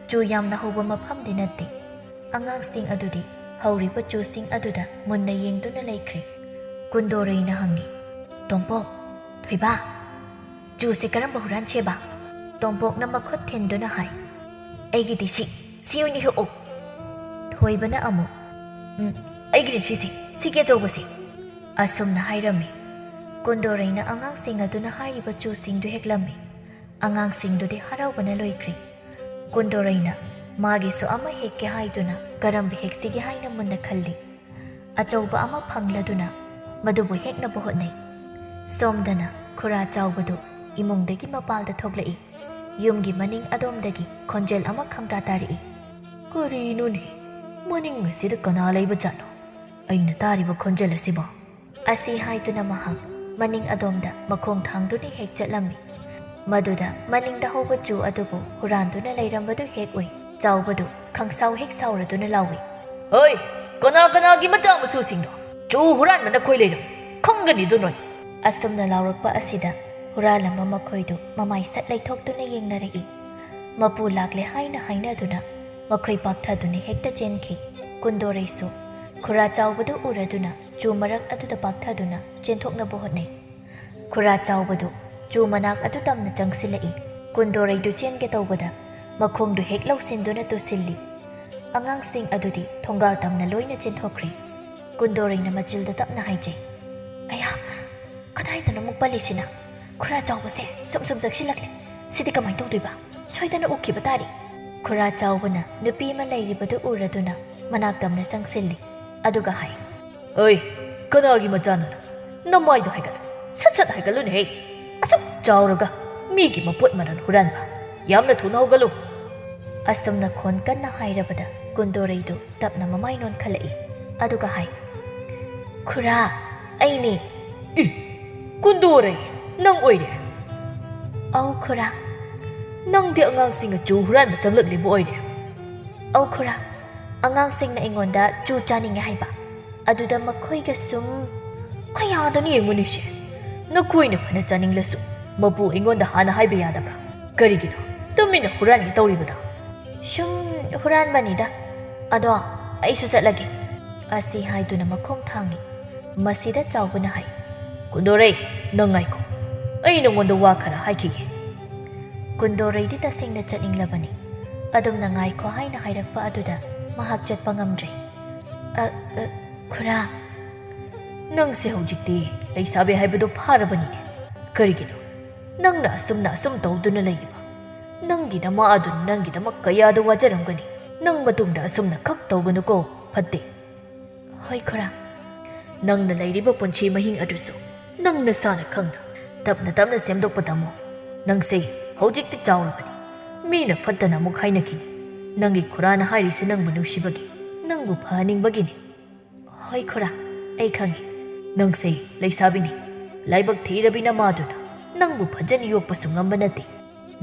ꯆꯨ ꯌꯥꯝꯅ ꯍꯧꯕ ꯃꯐꯝꯗꯤ ꯅꯠꯇꯦ꯫ ꯑꯉꯥꯡꯁꯤꯡ ꯑꯗꯨꯗꯤ ꯍꯧꯔꯤꯕ ꯆꯨꯁꯤꯡ ꯑꯗꯨꯗ ꯃꯨꯟꯅ ꯌꯦꯡꯗꯨꯅ ꯂꯩꯈ꯭ꯔꯦ꯫ ꯀꯨꯟꯗꯣꯔꯩꯅ ꯍꯪꯉꯤ, "ꯇꯣꯝꯄꯣꯛ, ꯊꯣꯏꯕ, ꯆꯨꯁꯦ ꯀꯔꯝꯕ ꯍꯨꯔꯥꯟꯁꯦꯕ?" ꯇꯣꯝꯄꯣꯛꯅ ꯃꯈꯨꯠ ꯊꯤꯟꯗꯨꯅ ꯍꯥꯏ, "ꯑꯩꯒꯤꯗꯤ ꯁꯤ, ꯁꯤ ꯑꯣꯏꯅ ꯍꯦꯛꯑꯣ꯫" ꯊꯣꯏꯕꯅ ꯑꯃꯨꯛ, "ꯎꯝ, ꯑꯩꯒꯤꯗꯤ ꯁꯤꯁꯦ, ꯁꯤꯒꯤ ꯑꯆꯧꯕꯁꯦ꯫" ꯑꯁꯨꯝꯅ ꯍꯥꯏꯔꯝꯃꯤ꯫ ꯀꯨꯟꯗꯣꯔꯩꯅ ꯑꯉꯥꯡꯁꯤꯡ ꯑꯗꯨꯅ ꯍꯥꯏꯔꯤꯕ ꯆꯨꯁꯤꯡꯗꯨ ꯍꯦꯛꯂꯝꯃꯤ꯫ ꯑꯉꯥꯡꯁꯤꯡꯗꯨꯗꯤ ꯍꯔꯥꯎꯕꯅ ꯂꯣꯏꯈ꯭ꯔꯦ꯫ ꯀꯨꯟꯗꯣꯔꯩꯅ ꯃꯥꯒꯤꯁꯨ ꯑꯃ ꯍꯦꯛꯀꯦ ꯍꯥꯏꯗꯨꯅ ꯀꯔꯝꯕ ꯍꯦꯛꯁꯤꯒꯦ ꯍꯥꯏꯅ ꯃꯨꯟꯅ ꯈꯜꯂꯤ꯫ ꯑꯆꯧꯕ ꯑꯃ ꯐꯪꯂꯗꯨꯅ ꯃꯗꯨꯕꯨ ꯍꯦꯛꯅꯕ ꯍꯣꯠꯅꯩ꯫ ꯁꯣꯝꯗꯅ ꯈꯨꯔꯥ ꯆꯥꯎꯕꯗꯨ ꯏꯃꯨꯡꯗꯒꯤ ꯃꯄꯥꯜꯗ ꯊꯣꯛꯂꯛꯏ꯫ ꯌꯨꯝꯒꯤ ꯃꯅꯤꯡ ꯑꯗꯣꯝꯗꯒꯤ ꯈꯣꯟꯖꯦꯜ ꯑꯃ ꯈꯪꯇꯥ ꯇꯥꯔꯛꯏ꯫ "ꯀꯔꯤꯅꯣꯅꯦ? ꯃꯅꯤꯡ ꯑꯁꯤꯗ ꯀꯅꯥ ꯂꯩꯕ ꯖꯥꯠꯅꯣ? ꯑꯩꯅ ꯇꯥꯔꯤꯕ ꯈꯣꯟꯖꯦꯜ ꯑꯁꯤꯕꯣ?" ꯑꯁꯤ ꯍꯥꯏꯗꯨꯅ ꯃꯍꯥꯛ ꯃꯅꯤꯡ ꯑꯗꯣꯝꯗ ꯃꯈꯣꯡ ꯊꯥꯡꯗꯨꯅ ꯍꯦꯛ ꯆꯠꯂꯝꯃꯤ꯫ ꯃꯗꯨꯗ ꯃꯅꯤꯡꯗ ꯍꯧꯕ ꯆꯨ ꯑꯗꯨꯕꯨ ꯍꯨꯔꯥꯟꯗꯨꯅ ꯂꯩꯔꯝꯕꯗꯨ ꯍꯦꯛ ꯎꯏ꯫ ꯆꯥꯎꯕꯗꯨ ꯈꯪꯁꯥꯎ ꯍꯦꯛ ꯁꯥꯎꯔꯗꯨꯅ ꯂꯥꯎꯏ, "ꯍꯣꯏ, ꯀꯅꯥ ꯀꯅꯥꯒꯤ ꯃꯆꯥ ꯃꯁꯨꯁꯤꯡꯅꯣ? ꯆꯨ ꯍꯨꯔꯥꯟꯕ ꯅꯈꯣꯏ ꯂꯩꯔꯝ, ꯈꯪꯒꯅꯤꯗꯨ ꯅꯣꯏ!" ꯑꯁꯨꯝꯅ ꯂꯥꯎꯔꯛꯄ ꯑꯁꯤꯗ ꯍꯨꯔꯥꯜꯂꯝꯕ ꯃꯈꯣꯏꯗꯨ ꯃꯃꯥꯏ ꯁꯠ ꯂꯩꯊꯣꯛꯇꯨꯅ ꯌꯦꯡꯅꯔꯛꯏ꯫ ꯃꯄꯨ ꯂꯥꯛꯂꯦ ꯍꯥꯏꯅ ꯍꯥꯏꯅꯗꯨꯅ ꯃꯈꯣꯏ ꯄꯥꯛꯊꯗꯨꯅ ꯍꯦꯛꯇ ꯆꯦꯟꯈꯤ꯫ ꯀꯨꯟꯗꯣꯔꯩꯁꯨ ꯈꯨꯔꯥ ꯆꯥꯎꯕꯗꯨ ꯎꯔꯗꯨꯅ ꯆꯨ ꯃꯔꯛ ꯑꯗꯨꯗ ꯄꯥꯛꯊꯗꯨꯅ ꯆꯦꯟꯊꯣꯛꯅꯕ ꯍꯣꯠꯅꯩ꯫ ꯈꯨꯔꯥ ꯆꯥꯎꯕꯗꯨ ꯆꯨ ꯃꯅꯥꯛ ꯑꯗꯨ ꯇꯝꯅ ꯆꯪꯁꯤꯜꯂꯛꯏ꯫ ꯀꯨꯟꯗꯣꯔꯩꯗꯨ ꯆꯦꯟꯒꯦ ꯇꯧꯕꯗ ꯃꯈꯣꯡꯗꯨ ꯍꯦꯛ ꯂꯧꯁꯤꯟꯗꯨꯅ ꯇꯨꯁꯤꯜꯂꯤ꯫ ꯑꯉꯥꯡꯁꯤꯡ ꯑꯗꯨꯗꯤ ꯊꯣꯡꯒꯥꯜ ꯇꯝꯅ ꯂꯣꯏꯅ ꯆꯦꯟꯊꯣꯛꯈ꯭ꯔꯦ꯫ ꯀꯨꯟꯗꯣꯔꯩꯅ ꯃꯆꯤꯜꯗ ꯇꯞꯅ ꯍꯥꯏꯖꯩ, "ꯑꯌꯥ, ꯀꯗꯥꯏꯗꯅꯣ ꯑꯃꯨꯛ ꯄꯜꯂꯤꯁꯤꯅ? ꯈꯨꯔꯥ ꯆꯥꯎꯕꯁꯦ ꯁꯨꯝ ꯁꯨꯝ ꯆꯪꯁꯤꯜꯂꯛꯂꯦ꯫ ꯁꯤꯗꯤ ꯀꯃꯥꯏꯅ ꯇꯧꯗꯣꯏꯕ? ꯁꯣꯏꯗꯅ ꯎꯈꯤꯕ ꯇꯥꯔꯦ꯫" ꯈꯨꯔꯥ ꯆꯥꯎꯕꯅ ꯅꯨꯄꯤ ꯑꯃ ꯂꯩꯔꯤꯕꯗꯨ ꯎꯔꯗꯨꯅ ꯃꯅꯥꯛ ꯇꯝꯅ ꯆꯪꯁꯤꯜꯂꯤ꯫ ꯑꯗꯨꯒ ꯍꯥꯏ, "ꯑꯣꯏ, ꯀꯅꯥꯒꯤ ꯃꯆꯥꯅꯣ ꯅꯪ? ꯅꯃꯥꯏꯗꯣ ꯍꯥꯏꯒꯠꯂꯨ, ꯁꯠ ꯁꯠ ꯍꯥꯏꯒꯠꯂꯨꯅꯦꯍꯦ꯫ ꯑꯁꯨꯛ ꯆꯥꯎꯔꯒ ꯃꯤꯒꯤ ꯃꯄꯣꯠ ꯃꯔꯜ ꯍꯨꯔꯥꯟꯕ꯫ ꯌꯥꯝꯅ ꯊꯨꯅ ꯍꯧꯒꯠꯂꯨ!" ꯑꯁꯨꯝꯅ ꯈꯣꯟ ꯀꯟꯅ ꯍꯥꯏꯔꯕꯗ ꯀꯨꯟꯗꯣꯔꯩꯗꯨ ꯇꯞꯅ ꯃꯃꯥꯏ ꯅꯣꯟꯈꯠꯂꯛꯏ꯫ ꯑꯗꯨꯒ ꯍꯥꯏ, "ꯈꯨꯔꯥ, ꯑꯩꯅꯦ꯫" "ꯏ, ꯀꯨꯟꯗꯣꯔꯩ, ꯅꯪ ꯑꯣꯏꯔꯦ?" "ꯑꯧ ꯈꯨꯔꯥ꯫" "ꯅꯪꯗꯤ ꯑꯉꯥꯡꯁꯤꯡꯅ ꯆꯨ ꯍꯨꯔꯥꯟꯕ ꯆꯪꯂꯛꯂꯤꯕ ꯑꯣꯏꯔꯦ?" "ꯑꯧ ꯈꯨꯔꯥ, ꯑꯉꯥꯡꯁꯤꯡꯅ ꯑꯩꯉꯣꯟꯗ ꯆꯨ ꯆꯥꯅꯤꯡꯉꯦ ꯍꯥꯏꯕ, ꯑꯗꯨꯗ ꯃꯈꯣꯏꯒ ꯁꯨꯝ..." "ꯀꯌꯥꯗꯅꯤ ꯌꯦꯡꯉꯨꯅꯤꯁꯦ, ꯅꯈꯣꯏꯅ ꯐꯅ ꯆꯥꯅꯤꯡꯂꯁꯨ ꯃꯄꯨ ꯑꯩꯉꯣꯟꯗ ꯍꯥꯟꯅ ꯍꯥꯏꯕ ꯌꯥꯗꯕ꯭ꯔꯥ? ꯀꯔꯤꯒꯤꯅꯣ ꯇꯨꯃꯤꯟꯅ ꯍꯨꯔꯥꯟꯒꯦ ꯇꯧꯔꯤꯕꯗꯣ?" "ꯁꯨꯝ ꯍꯨꯔꯥꯟꯕꯅꯤꯗ꯫ ꯑꯗꯣ ꯑꯩꯁꯨ ꯆꯠꯂꯒꯦ꯫" ꯑꯁꯤ ꯍꯥꯏꯗꯨꯅ ꯃꯈꯣꯡ ꯊꯥꯡꯏ꯫ ꯃꯁꯤꯗ ꯆꯥꯎꯕꯅ ꯍꯥꯏ, "ꯀꯨꯟꯗꯣꯔꯩ, ꯅꯪ ꯉꯥꯏꯈꯣ, ꯑꯩ ꯅꯉꯣꯟꯗ ꯋꯥ ꯈꯔ ꯍꯥꯏꯈꯤꯒꯦ꯫" ꯀꯨꯟꯗꯣꯔꯩꯗꯤ ꯇꯁꯦꯡꯅ ꯆꯠꯅꯤꯡꯂꯕꯅꯤ꯫ ꯑꯗꯨꯝꯅ ꯉꯥꯏꯈꯣ ꯍꯥꯏꯅ ꯍꯥꯏꯔꯛꯄ ꯑꯗꯨꯗ ꯃꯍꯥꯛ ꯆꯠꯄ ꯉꯝꯗ꯭ꯔꯦ꯫ "ꯑ, ꯑ, ꯈꯨꯔꯥ꯫" "ꯅꯪꯁꯦ ꯍꯧꯖꯤꯛꯇꯤ ꯂꯩꯁꯥꯕꯤ ꯍꯥꯏꯕꯗꯨ ꯐꯥꯔꯕꯅꯤꯅꯦ꯫ ꯀꯔꯤꯒꯤꯅꯣ ꯅꯪꯅ ꯑꯁꯨꯝꯅ ꯑꯁꯨꯝ ꯇꯧꯗꯨꯅ ꯂꯩꯔꯤꯕ? ꯅꯪꯒꯤ ꯅꯃꯥ ꯑꯗꯨꯅ ꯅꯪꯒꯤꯗꯃꯛ ꯀꯌꯥꯗ ꯋꯥꯖꯔꯝꯒꯅꯤ꯫ ꯅꯪ ꯃꯇꯨꯡꯗ ꯑꯁꯨꯝꯅ ꯈꯛ ꯇꯧꯒꯅꯨꯀꯣ, ꯐꯠꯇꯦ꯫" "ꯍꯣꯏ ꯈꯨꯔꯥ꯫" "ꯅꯪꯅ ꯂꯩꯔꯤꯕ ꯄꯨꯟꯁꯤ ꯃꯍꯤꯡ ꯑꯗꯨꯁꯨ ꯅꯪ ꯅꯁꯥꯅ ꯈꯪꯅ ꯇꯞꯅ ꯇꯞꯅ ꯁꯦꯝꯗꯣꯛꯄ ꯇꯝꯃꯨ꯫ ꯅꯪꯁꯦ ꯍꯧꯖꯤꯛꯇꯤ ꯆꯥꯎꯔꯕꯅꯤ꯫ ꯃꯤꯅ ꯐꯠꯇꯅ ꯑꯃꯨꯛ ꯍꯥꯏꯅꯈꯤꯅꯤ꯫ ꯅꯪꯒꯤ ꯈꯨꯔꯥꯅ ꯍꯥꯏꯔꯤꯁꯤ ꯅꯪꯕꯨ ꯅꯨꯡꯁꯤꯕꯒꯤ, ꯅꯪꯕꯨ ꯐꯍꯟꯅꯤꯡꯕꯒꯤꯅꯤ꯫" "ꯍꯣꯏ ꯈꯨꯔꯥ, ꯑꯩ ꯈꯪꯉꯤ꯫" "ꯅꯪꯁꯦ ꯂꯩꯁꯥꯕꯤꯅꯤ, ꯂꯥꯏꯕꯛ ꯊꯤꯔꯕꯤ ꯅꯃꯥꯗꯨꯅ ꯅꯪꯕꯨ ꯐꯖꯅ ꯌꯣꯛꯄꯁꯨ ꯉꯝꯕ ꯅꯠꯇꯦ꯫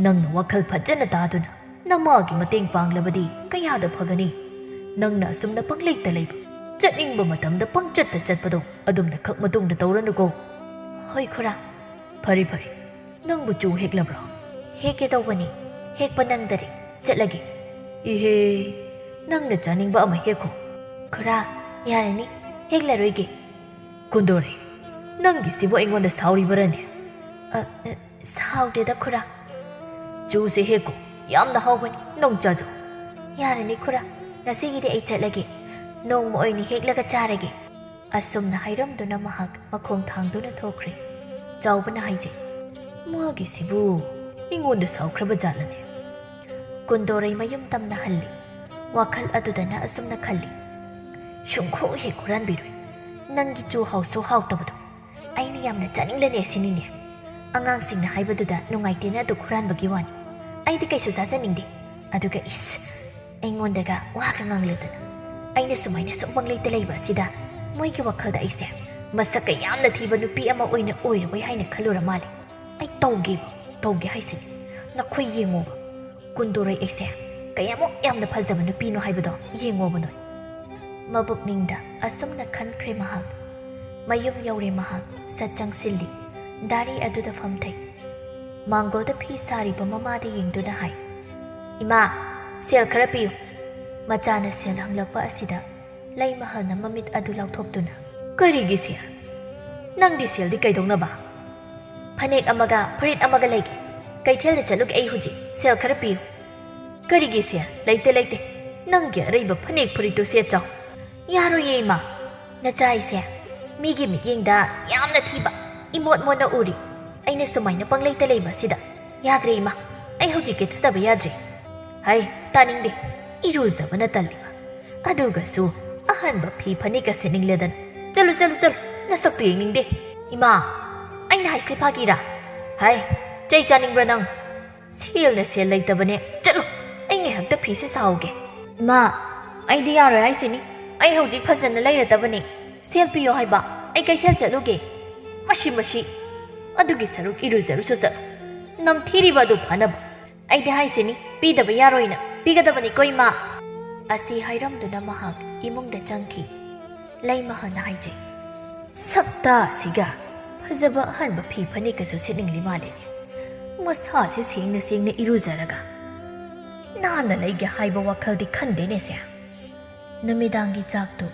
ꯅꯪꯅ ꯋꯥꯈꯜ ꯐꯖꯅ ꯇꯥꯗꯨꯅ ꯅꯃꯥꯒꯤ ꯃꯇꯦꯡ ꯄꯥꯡꯂꯕꯗꯤ ꯀꯌꯥꯗ ꯐꯒꯅꯤ꯫ ꯅꯪꯅ ꯑꯁꯨꯝꯅ ꯄꯪꯂꯩꯇ ꯂꯩꯕ, ꯆꯠꯅꯤꯡꯕ ꯃꯇꯝꯗ ꯄꯪꯆꯠꯇ ꯆꯠꯄꯗꯣ ꯑꯗꯨꯝꯅ ꯈꯛ ꯃꯇꯨꯡꯗ ꯇꯧꯔꯅꯨꯀꯣ꯫" "ꯍꯣꯏ ꯈꯨꯔꯥ꯫" "ꯐꯔꯦ ꯐꯔꯦ, ꯅꯪꯕꯨ ꯆꯨ ꯍꯦꯛꯂꯕ꯭ꯔꯣ?" "ꯍꯦꯛꯀꯦ ꯇꯧꯕꯅꯤ, ꯍꯦꯛꯄ ꯅꯪꯗꯔꯦ, ꯆꯠꯂꯒꯦ꯫" "ꯏꯍꯦ, ꯅꯪꯅ ꯆꯥꯅꯤꯡꯕ ꯑꯃ ꯍꯦꯛꯈꯣ꯫" "ꯈꯨꯔꯥ, ꯌꯥꯔꯅꯤ, ꯍꯦꯛꯂꯔꯣꯏꯒꯦ꯫" "ꯀꯨꯟꯗꯣꯔꯩ, ꯅꯪꯒꯤꯁꯤꯕꯨ ꯑꯩꯉꯣꯟꯗ ꯁꯥꯎꯔꯤꯕꯔꯅꯦ?" "ꯑ, ꯑ, ꯁꯥꯎꯗꯦꯗ ꯈꯨꯔꯥ꯫" "ꯆꯨꯁꯦ ꯍꯦꯛꯈꯣ, ꯌꯥꯝꯅ ꯍꯥꯎꯕꯅꯤ, ꯅꯪ ꯆꯥꯖꯧ꯫" "ꯌꯥꯔꯅꯤ ꯈꯨꯔꯥ, ꯉꯁꯤꯒꯤꯗꯤ ꯑꯩ ꯆꯠꯂꯒꯦ, ꯅꯣꯡꯃ ꯑꯣꯏꯅ ꯍꯦꯛꯂꯒ ꯆꯥꯔꯒꯦ꯫" ꯑꯁꯨꯝꯅ ꯍꯥꯏꯔꯝꯗꯨꯅ ꯃꯍꯥꯛ ꯃꯈꯣꯡ ꯊꯥꯡꯗꯨꯅ ꯊꯣꯛꯈ꯭ꯔꯦ꯫ ꯆꯥꯎꯕꯅ ꯍꯥꯏꯖꯩ, "ꯃꯥꯒꯤꯁꯤꯕꯨ ꯑꯩꯉꯣꯟꯗ ꯁꯥꯎꯈ꯭ꯔꯕ ꯖꯥꯠꯂꯅꯦ?" ꯀꯨꯟꯗꯣꯔꯩ ꯃꯌꯨꯝ ꯇꯝꯅ ꯍꯜꯂꯤ꯫ ꯋꯥꯈꯜ ꯑꯗꯨꯗꯅ ꯑꯁꯨꯝꯅ ꯈꯜꯂꯤ, "ꯁꯨꯡꯈꯨ ꯍꯦꯛ ꯍꯨꯔꯥꯟꯕꯤꯔꯣꯏ꯫ ꯅꯪꯒꯤ ꯆꯨ ꯍꯥꯎꯁꯨ ꯍꯥꯎꯇꯕꯗꯣ ꯑꯩꯅ ꯌꯥꯝꯅ ꯆꯥꯅꯤꯡꯂꯅꯦ ꯁꯤꯅꯤꯅꯦ꯫ ꯑꯉꯥꯡꯁꯤꯡꯅ ꯍꯥꯏꯕꯗꯨꯗ ꯅꯨꯡꯉꯥꯏꯇꯦꯅ ꯑꯗꯨꯛ ꯍꯨꯔꯥꯟꯕꯒꯤ ꯋꯥꯅꯤ꯫ ꯑꯩꯗꯤ ꯀꯩꯁꯨ ꯆꯥꯖꯅꯤꯡꯗꯦ꯫ ꯑꯗꯨꯒ ꯏꯁ, ꯑꯩꯉꯣꯟꯗꯒ ꯋꯥꯒ ꯉꯥꯡꯂꯗꯅ꯫ ꯑꯩꯅ ꯁꯨꯃꯥꯏꯅ ꯁꯨꯝ ꯄꯪꯂꯩꯇ ꯂꯩꯕ ꯑꯁꯤꯗ ꯃꯣꯏꯒꯤ ꯋꯥꯈꯜꯗ ꯑꯩꯁꯦ ꯃꯁꯛꯀ ꯌꯥꯝꯅ ꯊꯤꯕ ꯅꯨꯄꯤ ꯑꯃ ꯑꯣꯏꯅ ꯑꯣꯏꯔꯕꯣꯏ ꯍꯥꯏꯅ ꯈꯜꯂꯨꯔ ꯃꯥꯜꯂꯦ꯫ ꯑꯩ ꯇꯧꯒꯦꯕ, ꯇꯧꯒꯦ ꯍꯥꯏꯁꯤꯅꯤ꯫ ꯅꯈꯣꯏ ꯌꯦꯡꯉꯣꯕ, ꯀꯨꯟꯗꯣꯔꯩ ꯑꯩꯁꯦ ꯀꯌꯥꯃꯨꯛ ꯌꯥꯝꯅ ꯐꯖꯕ ꯅꯨꯄꯤꯅꯣ ꯍꯥꯏꯕꯗꯣ ꯌꯦꯡꯉꯣꯕ ꯅꯣꯏ꯫" ꯃꯕꯨꯛꯅꯤꯡꯗ ꯑꯁꯨꯝꯅ ꯈꯟꯈ꯭ꯔꯦ ꯃꯍꯥꯛ꯫ ꯃꯌꯨꯝ ꯌꯧꯔꯦ ꯃꯍꯥꯛ, ꯁꯠ ꯆꯪꯁꯤꯜꯂꯤ꯫ ꯗꯥꯔꯤ ꯑꯗꯨꯗ ꯐꯝꯊꯩ꯫ ꯃꯥꯡꯒꯣꯜꯗ ꯐꯤ ꯁꯥꯔꯤꯕ ꯃꯃꯥꯗ ꯌꯦꯡꯗꯨꯅ ꯍꯥꯏ, "ꯏꯃꯥ, ꯁꯦꯜ ꯈꯔ ꯄꯤꯌꯨ꯫" ꯃꯆꯥꯅ ꯁꯦꯜ ꯍꯪꯂꯛꯄ ꯑꯁꯤꯗ ꯂꯩꯃꯍꯜꯅ ꯃꯃꯤꯠ ꯑꯗꯨ ꯂꯥꯎꯊꯣꯛꯇꯨꯅ, "ꯀꯔꯤꯒꯤ ꯁꯦꯜ? ꯅꯪꯗꯤ ꯁꯦꯜꯗꯤ ꯀꯩꯗꯧꯅꯕ? ꯐꯅꯦꯛ ꯑꯃꯒ ꯐꯨꯔꯤꯠ ꯑꯃꯒ ꯂꯩꯒꯦ꯫ ꯀꯩꯊꯦꯜꯗ ꯆꯠꯂꯨꯒꯦ ꯑꯩ ꯍꯧꯖꯤꯛ꯫ ꯁꯦꯜ ꯈꯔ ꯄꯤꯌꯨ꯫" "ꯀꯔꯤꯒꯤ ꯁꯦꯜ? ꯂꯩꯇꯦ, ꯂꯩꯇꯦ꯫ ꯅꯪꯒꯤ ꯑꯔꯩꯕ ꯐꯅꯦꯛ ꯐꯨꯔꯤꯠꯇꯨ ꯁꯦꯠꯆꯧ꯫" "ꯌꯥꯔꯣꯏꯌꯦ ꯏꯃꯥ꯫ ꯅꯆꯥ ꯑꯩꯁꯦ ꯃꯤꯒꯤ ꯃꯤꯠꯌꯦꯡꯗ ꯌꯥꯝꯅ ꯊꯤꯕ, ꯏꯃꯣꯠ ꯃꯣꯠꯅ ꯎꯔꯤ꯫ ꯑꯩꯅ ꯁꯨꯃꯥꯏꯅ ꯄꯪꯂꯩꯇ ꯂꯩꯕ ꯑꯁꯤꯗ ꯌꯥꯗ꯭ꯔꯦ ꯏꯃꯥ꯫ ꯑꯩ ꯍꯧꯖꯤꯛ ꯀꯦꯊꯗꯕ ꯌꯥꯗ꯭ꯔꯦ꯫" "ꯍꯩ, ꯇꯥꯅꯤꯡꯗꯦ꯫ ꯏꯔꯨꯖꯕꯅ ꯇꯜꯂꯤꯕ꯫ ꯑꯗꯨꯒꯁꯨ ꯑꯍꯟꯕ ꯐꯤ ꯐꯅꯦꯛꯀ ꯁꯦꯠꯅꯤꯡꯂꯦꯗꯅ꯫ ꯆꯠꯂꯨ, ꯆꯠꯂꯨ, ꯆꯠꯂꯨ꯫ ꯅꯁꯛꯇꯨ ꯌꯦꯡꯅꯤꯡꯗꯦ꯫" "ꯏꯃꯥ, ꯑꯩꯅ ꯍꯥꯏꯁꯤ ꯐꯥꯒꯤꯔꯥ?" "ꯍꯩ, ꯆꯩ ꯆꯥꯅꯤꯡꯕ꯭ꯔꯥ ꯅꯪ? ꯁꯦꯜꯅ ꯁꯦꯜ ꯂꯩꯇꯕꯅꯦ꯫ ꯆꯠꯂꯨ, ꯑꯩ ꯉꯥꯏꯍꯥꯛꯇ ꯐꯤꯁꯦ ꯁꯥꯍꯧꯒꯦ꯫" "ꯏꯃꯥ, ꯑꯩꯗꯤ ꯌꯥꯔꯣꯏ ꯍꯥꯏꯁꯤꯅꯤ꯫ ꯑꯩ ꯍꯧꯖꯤꯛ ꯐꯖꯅ ꯂꯩꯔꯗꯕꯅꯦ꯫ ꯁꯦꯜ ꯄꯤꯌꯣ ꯍꯥꯏꯕ꯫ ꯑꯩ ꯀꯩꯊꯦꯜ ꯆꯠꯂꯨꯒꯦ꯫" "ꯃꯁꯤ, ꯃꯁꯤ꯫ ꯑꯗꯨꯒꯤ ꯁꯔꯨꯛ ꯏꯔꯨꯖꯔꯨꯁꯨ ꯆꯠꯂꯨ꯫ ꯅꯝꯊꯤꯔꯤꯕ ꯑꯗꯨ ꯐꯅꯕ꯫ ꯑꯩꯗꯤ ꯍꯥꯏꯁꯤꯅꯤ, ꯄꯤꯗꯕ ꯌꯥꯔꯣꯏꯅ꯫ ꯄꯤꯒꯗꯕꯅꯤꯀꯣ ꯏꯃꯥ꯫" ꯑꯁꯤ ꯍꯥꯏꯔꯝꯗꯨꯅ ꯃꯍꯥꯛ ꯏꯃꯨꯡꯗ ꯆꯪꯈꯤ꯫ ꯂꯩꯃꯍꯜꯅ ꯍꯥꯏꯖꯩ, "ꯁꯛꯇꯥ ꯑꯁꯤꯒ ꯐꯖꯕ ꯑꯍꯟꯕ ꯐꯤ ꯐꯅꯦꯛꯀꯁꯨ ꯁꯦꯠꯅꯤꯡꯂꯤ ꯃꯥꯜꯂꯦꯅꯦ꯫ ꯃꯁꯥꯁꯦ ꯁꯦꯡꯅ ꯁꯦꯡꯅ ꯏꯔꯨꯖꯔꯒ ꯅꯥꯟꯅ ꯂꯩꯒꯦ ꯍꯥꯏꯕ ꯋꯥꯈꯜꯗꯤ ꯈꯟꯗꯦꯅꯦ ꯁꯦ꯫" ꯅꯨꯃꯤꯗꯥꯡꯒꯤ ꯆꯥꯛꯇꯨ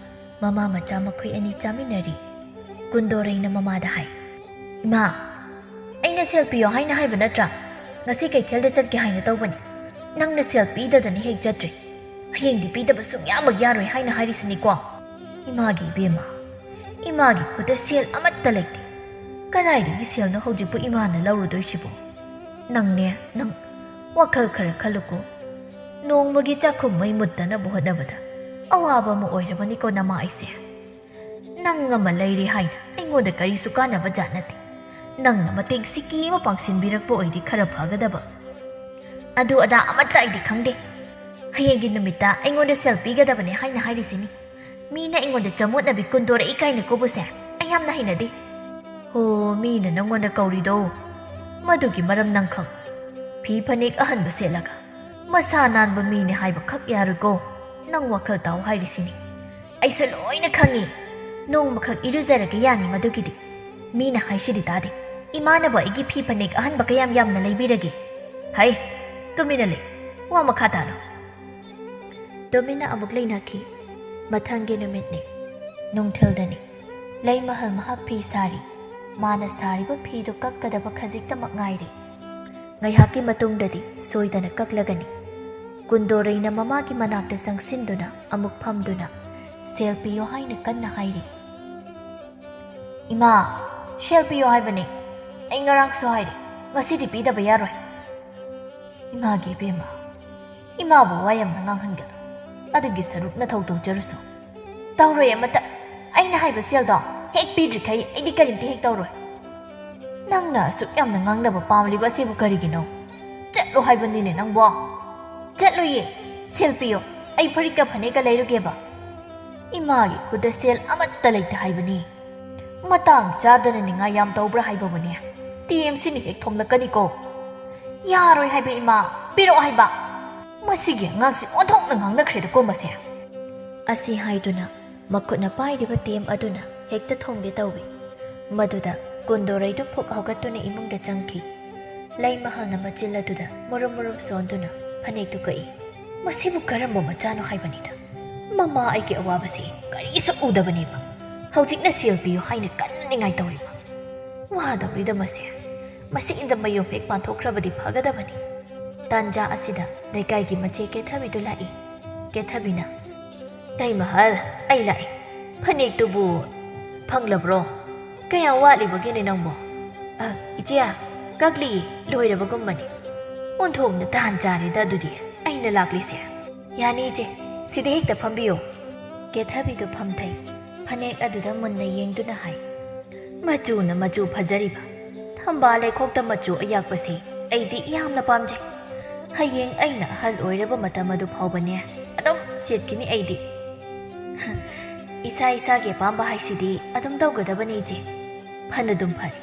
ꯃꯃꯥ ꯃꯆꯥ ꯃꯈꯣꯏ ꯑꯅꯤ ꯆꯥꯃꯤꯟꯅꯔꯤ꯫ ꯀꯨꯟꯗꯣꯔꯩꯅ ꯃꯃꯥꯗ ꯍꯥꯏ, "ꯏꯃꯥ, ꯑꯩꯅ ꯁꯦꯜ ꯄꯤꯌꯣ ꯍꯥꯏꯅ ꯍꯥꯏꯕ ꯅꯠꯇ꯭ꯔꯥ? ꯉꯁꯤ ꯀꯩꯊꯦꯜꯗ ꯆꯠꯀꯦ ꯍꯥꯏꯅ ꯇꯧꯕꯅꯤ꯫ ꯅꯪꯅ ꯁꯦꯜ ꯄꯤꯗꯗꯅ ꯍꯦꯛ ꯆꯠꯇ꯭ꯔꯦ꯫ ꯍꯌꯦꯡꯗꯤ ꯄꯤꯗꯕ ꯁꯨꯡꯌꯥꯃꯛ ꯌꯥꯔꯣꯏ ꯍꯥꯏꯅ ꯍꯥꯏꯔꯤꯁꯤꯅꯤꯀꯣ꯫" "ꯏꯃꯥꯒꯤ ꯏꯕꯦꯝꯃ, ꯏꯃꯥꯒꯤ ꯈꯨꯠꯇ ꯁꯦꯜ ꯑꯃꯠꯇ ꯂꯩꯇꯦ꯫ ꯀꯗꯥꯏꯗꯒꯤ ꯁꯦꯜꯅꯣ ꯍꯧꯖꯤꯛꯄꯨ ꯏꯃꯥꯅ ꯂꯧꯔꯨꯗꯣꯏꯁꯤꯕꯣ? ꯅꯪꯅꯦ, ꯅꯪ ꯋꯥꯈꯜ ꯈꯔ ꯈꯜꯂꯨꯀꯣ꯫ ꯅꯣꯡꯃꯒꯤ ꯆꯥꯛꯈꯨꯝ ꯃꯩ ꯃꯨꯠꯇꯅꯕ ꯍꯣꯠꯅꯕꯗ ꯑꯋꯥꯕ ꯑꯃ ꯑꯣꯏꯔꯕꯅꯤꯀꯣ ꯅꯃꯥ ꯑꯩꯁꯦ꯫ ꯅꯪ ꯑꯃ ꯂꯩꯔꯦ ꯍꯥꯏꯅ ꯑꯩꯉꯣꯟꯗ ꯀꯔꯤꯁꯨ ꯀꯥꯟꯅꯕ ꯖꯥꯠ ꯅꯠꯇꯦ꯫ ꯅꯪꯅ ꯃꯇꯦꯡ ꯁꯤꯀꯤ ꯑꯃ ꯄꯥꯡꯁꯤꯟꯕꯤꯔꯛꯄ ꯑꯣꯏꯗꯤ ꯈꯔ ꯐꯒꯗꯕ꯫ ꯑꯗꯨ ꯑꯗꯥ ꯑꯃꯠꯇ ꯑꯩꯗꯤ ꯈꯪꯗꯦ꯫ ꯍꯌꯦꯡꯒꯤ ꯅꯨꯃꯤꯠꯇ ꯑꯩꯉꯣꯟꯗ ꯁꯦꯜ ꯄꯤꯒꯗꯕꯅꯦ ꯍꯥꯏꯅ ꯍꯥꯏꯔꯤꯁꯤꯅꯤ꯫ ꯃꯤꯅ ꯑꯩꯉꯣꯟꯗ ꯆꯃꯣꯠꯅꯕꯤ ꯀꯨꯟꯗꯣꯔꯛꯏ ꯀꯥꯏꯅ ꯀꯧꯕꯁꯦ ꯑꯩ ꯌꯥꯝꯅ ꯍꯩꯅꯗꯦ꯫ ꯍꯣ, ꯃꯤꯅ ꯅꯪꯉꯣꯟꯗ ꯀꯧꯔꯤꯗꯣ ꯃꯗꯨꯒꯤ ꯃꯔꯝ ꯅꯪ ꯈꯪ꯫ ꯐꯤ ꯐꯅꯦꯛ ꯑꯍꯟꯕ ꯁꯦꯠꯂꯒ ꯃꯁꯥ ꯅꯥꯟꯕ ꯃꯤꯅꯦ ꯍꯥꯏꯕ ꯈꯛ ꯌꯥꯔꯣꯏꯀꯣ꯫ ꯅꯪ ꯋꯥꯈꯜ ꯇꯥꯎ ꯍꯥꯏꯔꯤꯁꯤꯅꯤ꯫ ꯑꯩꯁꯨ ꯂꯣꯏꯅ ꯈꯪꯉꯤ꯫ ꯅꯣꯡꯃꯈꯛ ꯏꯔꯨꯖꯔꯒ ꯌꯥꯅꯤ ꯃꯗꯨꯒꯤꯗꯤ꯫ ꯃꯤꯅ ꯍꯥꯏꯁꯤꯗꯤ ꯇꯥꯗꯦ꯫ ꯏꯃꯥꯅꯕꯨ ꯑꯩꯒꯤ ꯐꯤ ꯐꯅꯦꯛ ꯑꯍꯟꯕ ꯀꯌꯥꯝ ꯌꯥꯝꯅ ꯂꯩꯕꯤꯔꯒꯦ? ꯍꯩ, ꯇꯨꯃꯤꯟꯅ ꯂꯩ꯫ ꯋꯥ ꯃꯈꯥ ꯇꯥꯅꯨ꯫ ꯇꯨꯃꯤꯟꯅ ꯑꯃꯨꯛ ꯂꯩꯅꯈꯤ꯫ ꯃꯊꯪꯒꯤ ꯅꯨꯃꯤꯠꯅꯤ꯫ ꯅꯨꯡꯊꯤꯜꯗꯅꯤ꯫ ꯂꯩꯃꯍꯜ ꯃꯍꯥꯛ ꯐꯤ ꯁꯥꯔꯤ꯫ ꯃꯥꯅ ꯁꯥꯔꯤꯕ ꯐꯤꯗꯨ ꯀꯛꯀꯗꯕ ꯈꯖꯤꯛꯇꯃꯛ ꯉꯥꯏꯔꯦ꯫ ꯉꯥꯏꯍꯥꯛꯀꯤ ꯃꯇꯨꯡꯗꯗꯤ ꯁꯣꯏꯗꯅ ꯀꯛꯂꯒꯅꯤ꯫ ꯀꯨꯟꯗꯣꯔꯩꯅ ꯃꯃꯥꯒꯤ ꯃꯅꯥꯛꯇ ꯆꯪꯁꯤꯟꯗꯨꯅ ꯑꯃꯨꯛ ꯐꯝꯗꯨꯅ, "ꯁꯦꯜ ꯄꯤꯌꯣ" ꯍꯥꯏꯅ ꯀꯟꯅ ꯍꯥꯏꯔꯤ꯫ "ꯏꯃꯥ, ꯁꯦꯜ ꯄꯤꯌꯣ ꯍꯥꯏꯕꯅꯦ꯫ ꯑꯩ ꯉꯔꯥꯡꯁꯨ ꯍꯥꯏꯔꯦ, ꯉꯁꯤꯗꯤ ꯄꯤꯗꯕ ꯌꯥꯔꯣꯏ꯫" "ꯏꯃꯥꯒꯤ ꯏꯕꯦꯝꯃ, ꯏꯃꯥꯕꯨ ꯋꯥ ꯌꯥꯝꯅ ꯉꯥꯡꯍꯟꯒꯅꯨ꯫ ꯑꯗꯨꯒꯤ ꯁꯔꯨꯛ ꯅꯊꯧ ꯇꯧꯖꯔꯨꯁꯣ꯫" "ꯇꯧꯔꯣꯏ ꯑꯃꯠꯇ꯫ ꯑꯩꯅ ꯍꯥꯏꯕ ꯁꯦꯜꯗꯣ ꯍꯦꯛ ꯄꯤꯗ꯭ꯔꯤꯈꯩ ꯑꯩꯗꯤ ꯀꯔꯤꯝꯇ ꯍꯦꯛ ꯇꯧꯔꯣꯏ꯫" "ꯅꯪꯅ ꯑꯁꯨꯛ ꯌꯥꯝꯅ ꯉꯥꯡꯅꯕ ꯄꯥꯝꯂꯤꯕ ꯑꯁꯤꯕꯨ ꯀꯔꯤꯒꯤꯅꯣ? ꯆꯠꯂꯣ ꯍꯥꯏꯕꯅꯤꯅꯦ ꯅꯪꯕꯣ꯫" "ꯆꯠꯂꯣꯏꯌꯦ꯫ ꯁꯦꯜ ꯄꯤꯌꯣ꯫ ꯑꯩ ꯐꯨꯔꯤꯠꯀ ꯐꯅꯦꯛꯀ ꯂꯩꯔꯨꯒꯦꯕ꯫" "ꯏꯃꯥꯒꯤ ꯈꯨꯠꯇ ꯁꯦꯜ ꯑꯃꯠꯇ ꯂꯩꯇꯦ ꯍꯥꯏꯕꯅꯤ꯫ ꯃꯇꯥꯡ ꯆꯥꯗꯅ ꯅꯤꯡꯉꯥꯏ ꯌꯥꯝ ꯇꯧꯕ꯭ꯔꯥ ꯍꯥꯏꯕꯕꯨꯅꯦ꯫ ꯇꯤ ꯑꯦꯝ ꯁꯤꯅ ꯍꯦꯛ ꯊꯣꯝꯂꯛꯀꯅꯤꯀꯣ꯫" "ꯌꯥꯔꯣꯏ ꯍꯥꯏꯕ ꯏꯃꯥ, ꯄꯤꯔꯛꯑꯣ ꯍꯥꯏꯕ꯫ ꯃꯁꯤꯒꯤ ꯑꯉꯥꯡꯁꯤ ꯑꯣꯟꯊꯣꯛꯅ ꯉꯥꯡꯅꯈ꯭ꯔꯦꯗꯀꯣ ꯃꯁꯦ꯫" ꯑꯁꯤ ꯍꯥꯏꯗꯨꯅ ꯃꯈꯨꯠꯅ ꯄꯥꯏꯔꯤꯕ ꯇꯦꯝ ꯑꯗꯨꯅ ꯍꯦꯛꯇ ꯊꯣꯝꯒꯦ ꯇꯧꯏ꯫ ꯃꯗꯨꯗ ꯀꯨꯟꯗꯣꯔꯩꯗꯨ ꯐꯨꯛ ꯍꯧꯒꯠꯇꯨꯅ ꯏꯃꯨꯡꯗ ꯆꯪꯈꯤ꯫ ꯂꯩꯃꯍꯜꯅ ꯃꯆꯤꯜ ꯑꯗꯨꯗ ꯃꯨꯔꯨꯝ ꯃꯨꯔꯨꯝ ꯁꯣꯟꯗꯨꯅ ꯐꯅꯦꯛꯇꯨ ꯀꯛꯏ꯫ "ꯃꯁꯤꯕꯨ ꯀꯔꯝꯕ ꯃꯆꯥꯅꯣ ꯍꯥꯏꯕꯅꯤꯗ꯫ ꯃꯃꯥ ꯑꯩꯒꯤ ꯑꯋꯥꯕꯁꯤ ꯀꯔꯤꯁꯨ ꯎꯗꯕꯅꯦꯕ꯫ ꯍꯧꯖꯤꯛꯅ ꯁꯦꯜ ꯄꯤꯌꯨ ꯍꯥꯏꯅ ꯀꯟꯅ ꯅꯤꯡꯉꯥꯏ ꯇꯧꯔꯤꯕ꯫ ꯋꯥꯗꯧꯔꯤꯗ ꯃꯁꯦ꯫ ꯃꯁꯤꯗ ꯃꯌꯨꯝ ꯍꯦꯛ ꯄꯥꯟꯊꯣꯛꯈ꯭ꯔꯕꯗꯤ ꯐꯒꯗꯕꯅꯤ꯫" ꯇꯥꯟꯖꯥ ꯑꯁꯤꯗ ꯂꯩꯀꯥꯏꯒꯤ ꯃꯆꯦ ꯀꯦꯊꯕꯤꯗꯨ ꯂꯥꯛꯏ꯫ ꯀꯦꯊꯕꯤꯅ, "ꯂꯩꯃꯍꯜ, ꯑꯩ ꯂꯥꯛꯏ꯫ ꯐꯅꯦꯛꯇꯨꯕꯨ ꯐꯪꯂꯕ꯭ꯔꯣ? ꯀꯌꯥꯝ ꯋꯥꯠꯂꯤꯕꯒꯦꯅꯦ ꯅꯪꯕꯣ?" "ꯑ, ꯏꯆꯦ, ꯀꯛꯂꯤ, ꯂꯣꯏꯔꯕꯒꯨꯝꯕꯅꯤ꯫" "ꯑꯣꯟꯊꯣꯛꯅ ꯇꯥꯟ ꯆꯥꯔꯦꯗ ꯑꯗꯨꯗꯤ꯫ ꯑꯩꯅ ꯂꯥꯛꯂꯤꯁꯦ꯫ ꯌꯥꯅꯤ ꯏꯆꯦ, ꯁꯤꯗ ꯍꯦꯛꯇ ꯐꯝꯕꯤꯌꯨ꯫ ꯀꯦꯊꯕꯤꯗꯨ ꯐꯝꯊꯩ꯫ ꯐꯅꯦꯛ ꯑꯗꯨꯗ ꯃꯨꯟꯅ ꯌꯦꯡꯗꯨꯅ ꯍꯥꯏ, ꯃꯆꯨꯅ ꯃꯆꯨ ꯐꯖꯔꯤꯕ꯫ ꯊꯝꯕꯥꯜ ꯂꯩꯈꯣꯛꯇ ꯃꯆꯨ ꯑꯌꯥꯛꯄꯁꯦ ꯑꯩꯗꯤ ꯌꯥꯝꯅ ꯄꯥꯝꯖꯩ꯫ ꯍꯌꯦꯡ ꯑꯩꯅ ꯑꯍꯜ ꯑꯣꯏꯔꯕ ꯃꯇꯝ ꯑꯗꯨ ꯐꯥꯎꯕꯅꯦ ꯑꯗꯨꯝ ꯁꯦꯠꯈꯤꯅꯤ ꯑꯩꯗꯤ꯫ ꯏꯁꯥ ꯏꯁꯥꯒꯤ ꯑꯄꯥꯝꯕ ꯍꯥꯏꯁꯤꯗꯤ ꯑꯗꯨꯝ ꯇꯧꯒꯗꯕꯅꯤ ꯏꯆꯦ꯫ ꯐꯅꯗꯨꯝ ꯐꯔꯦ꯫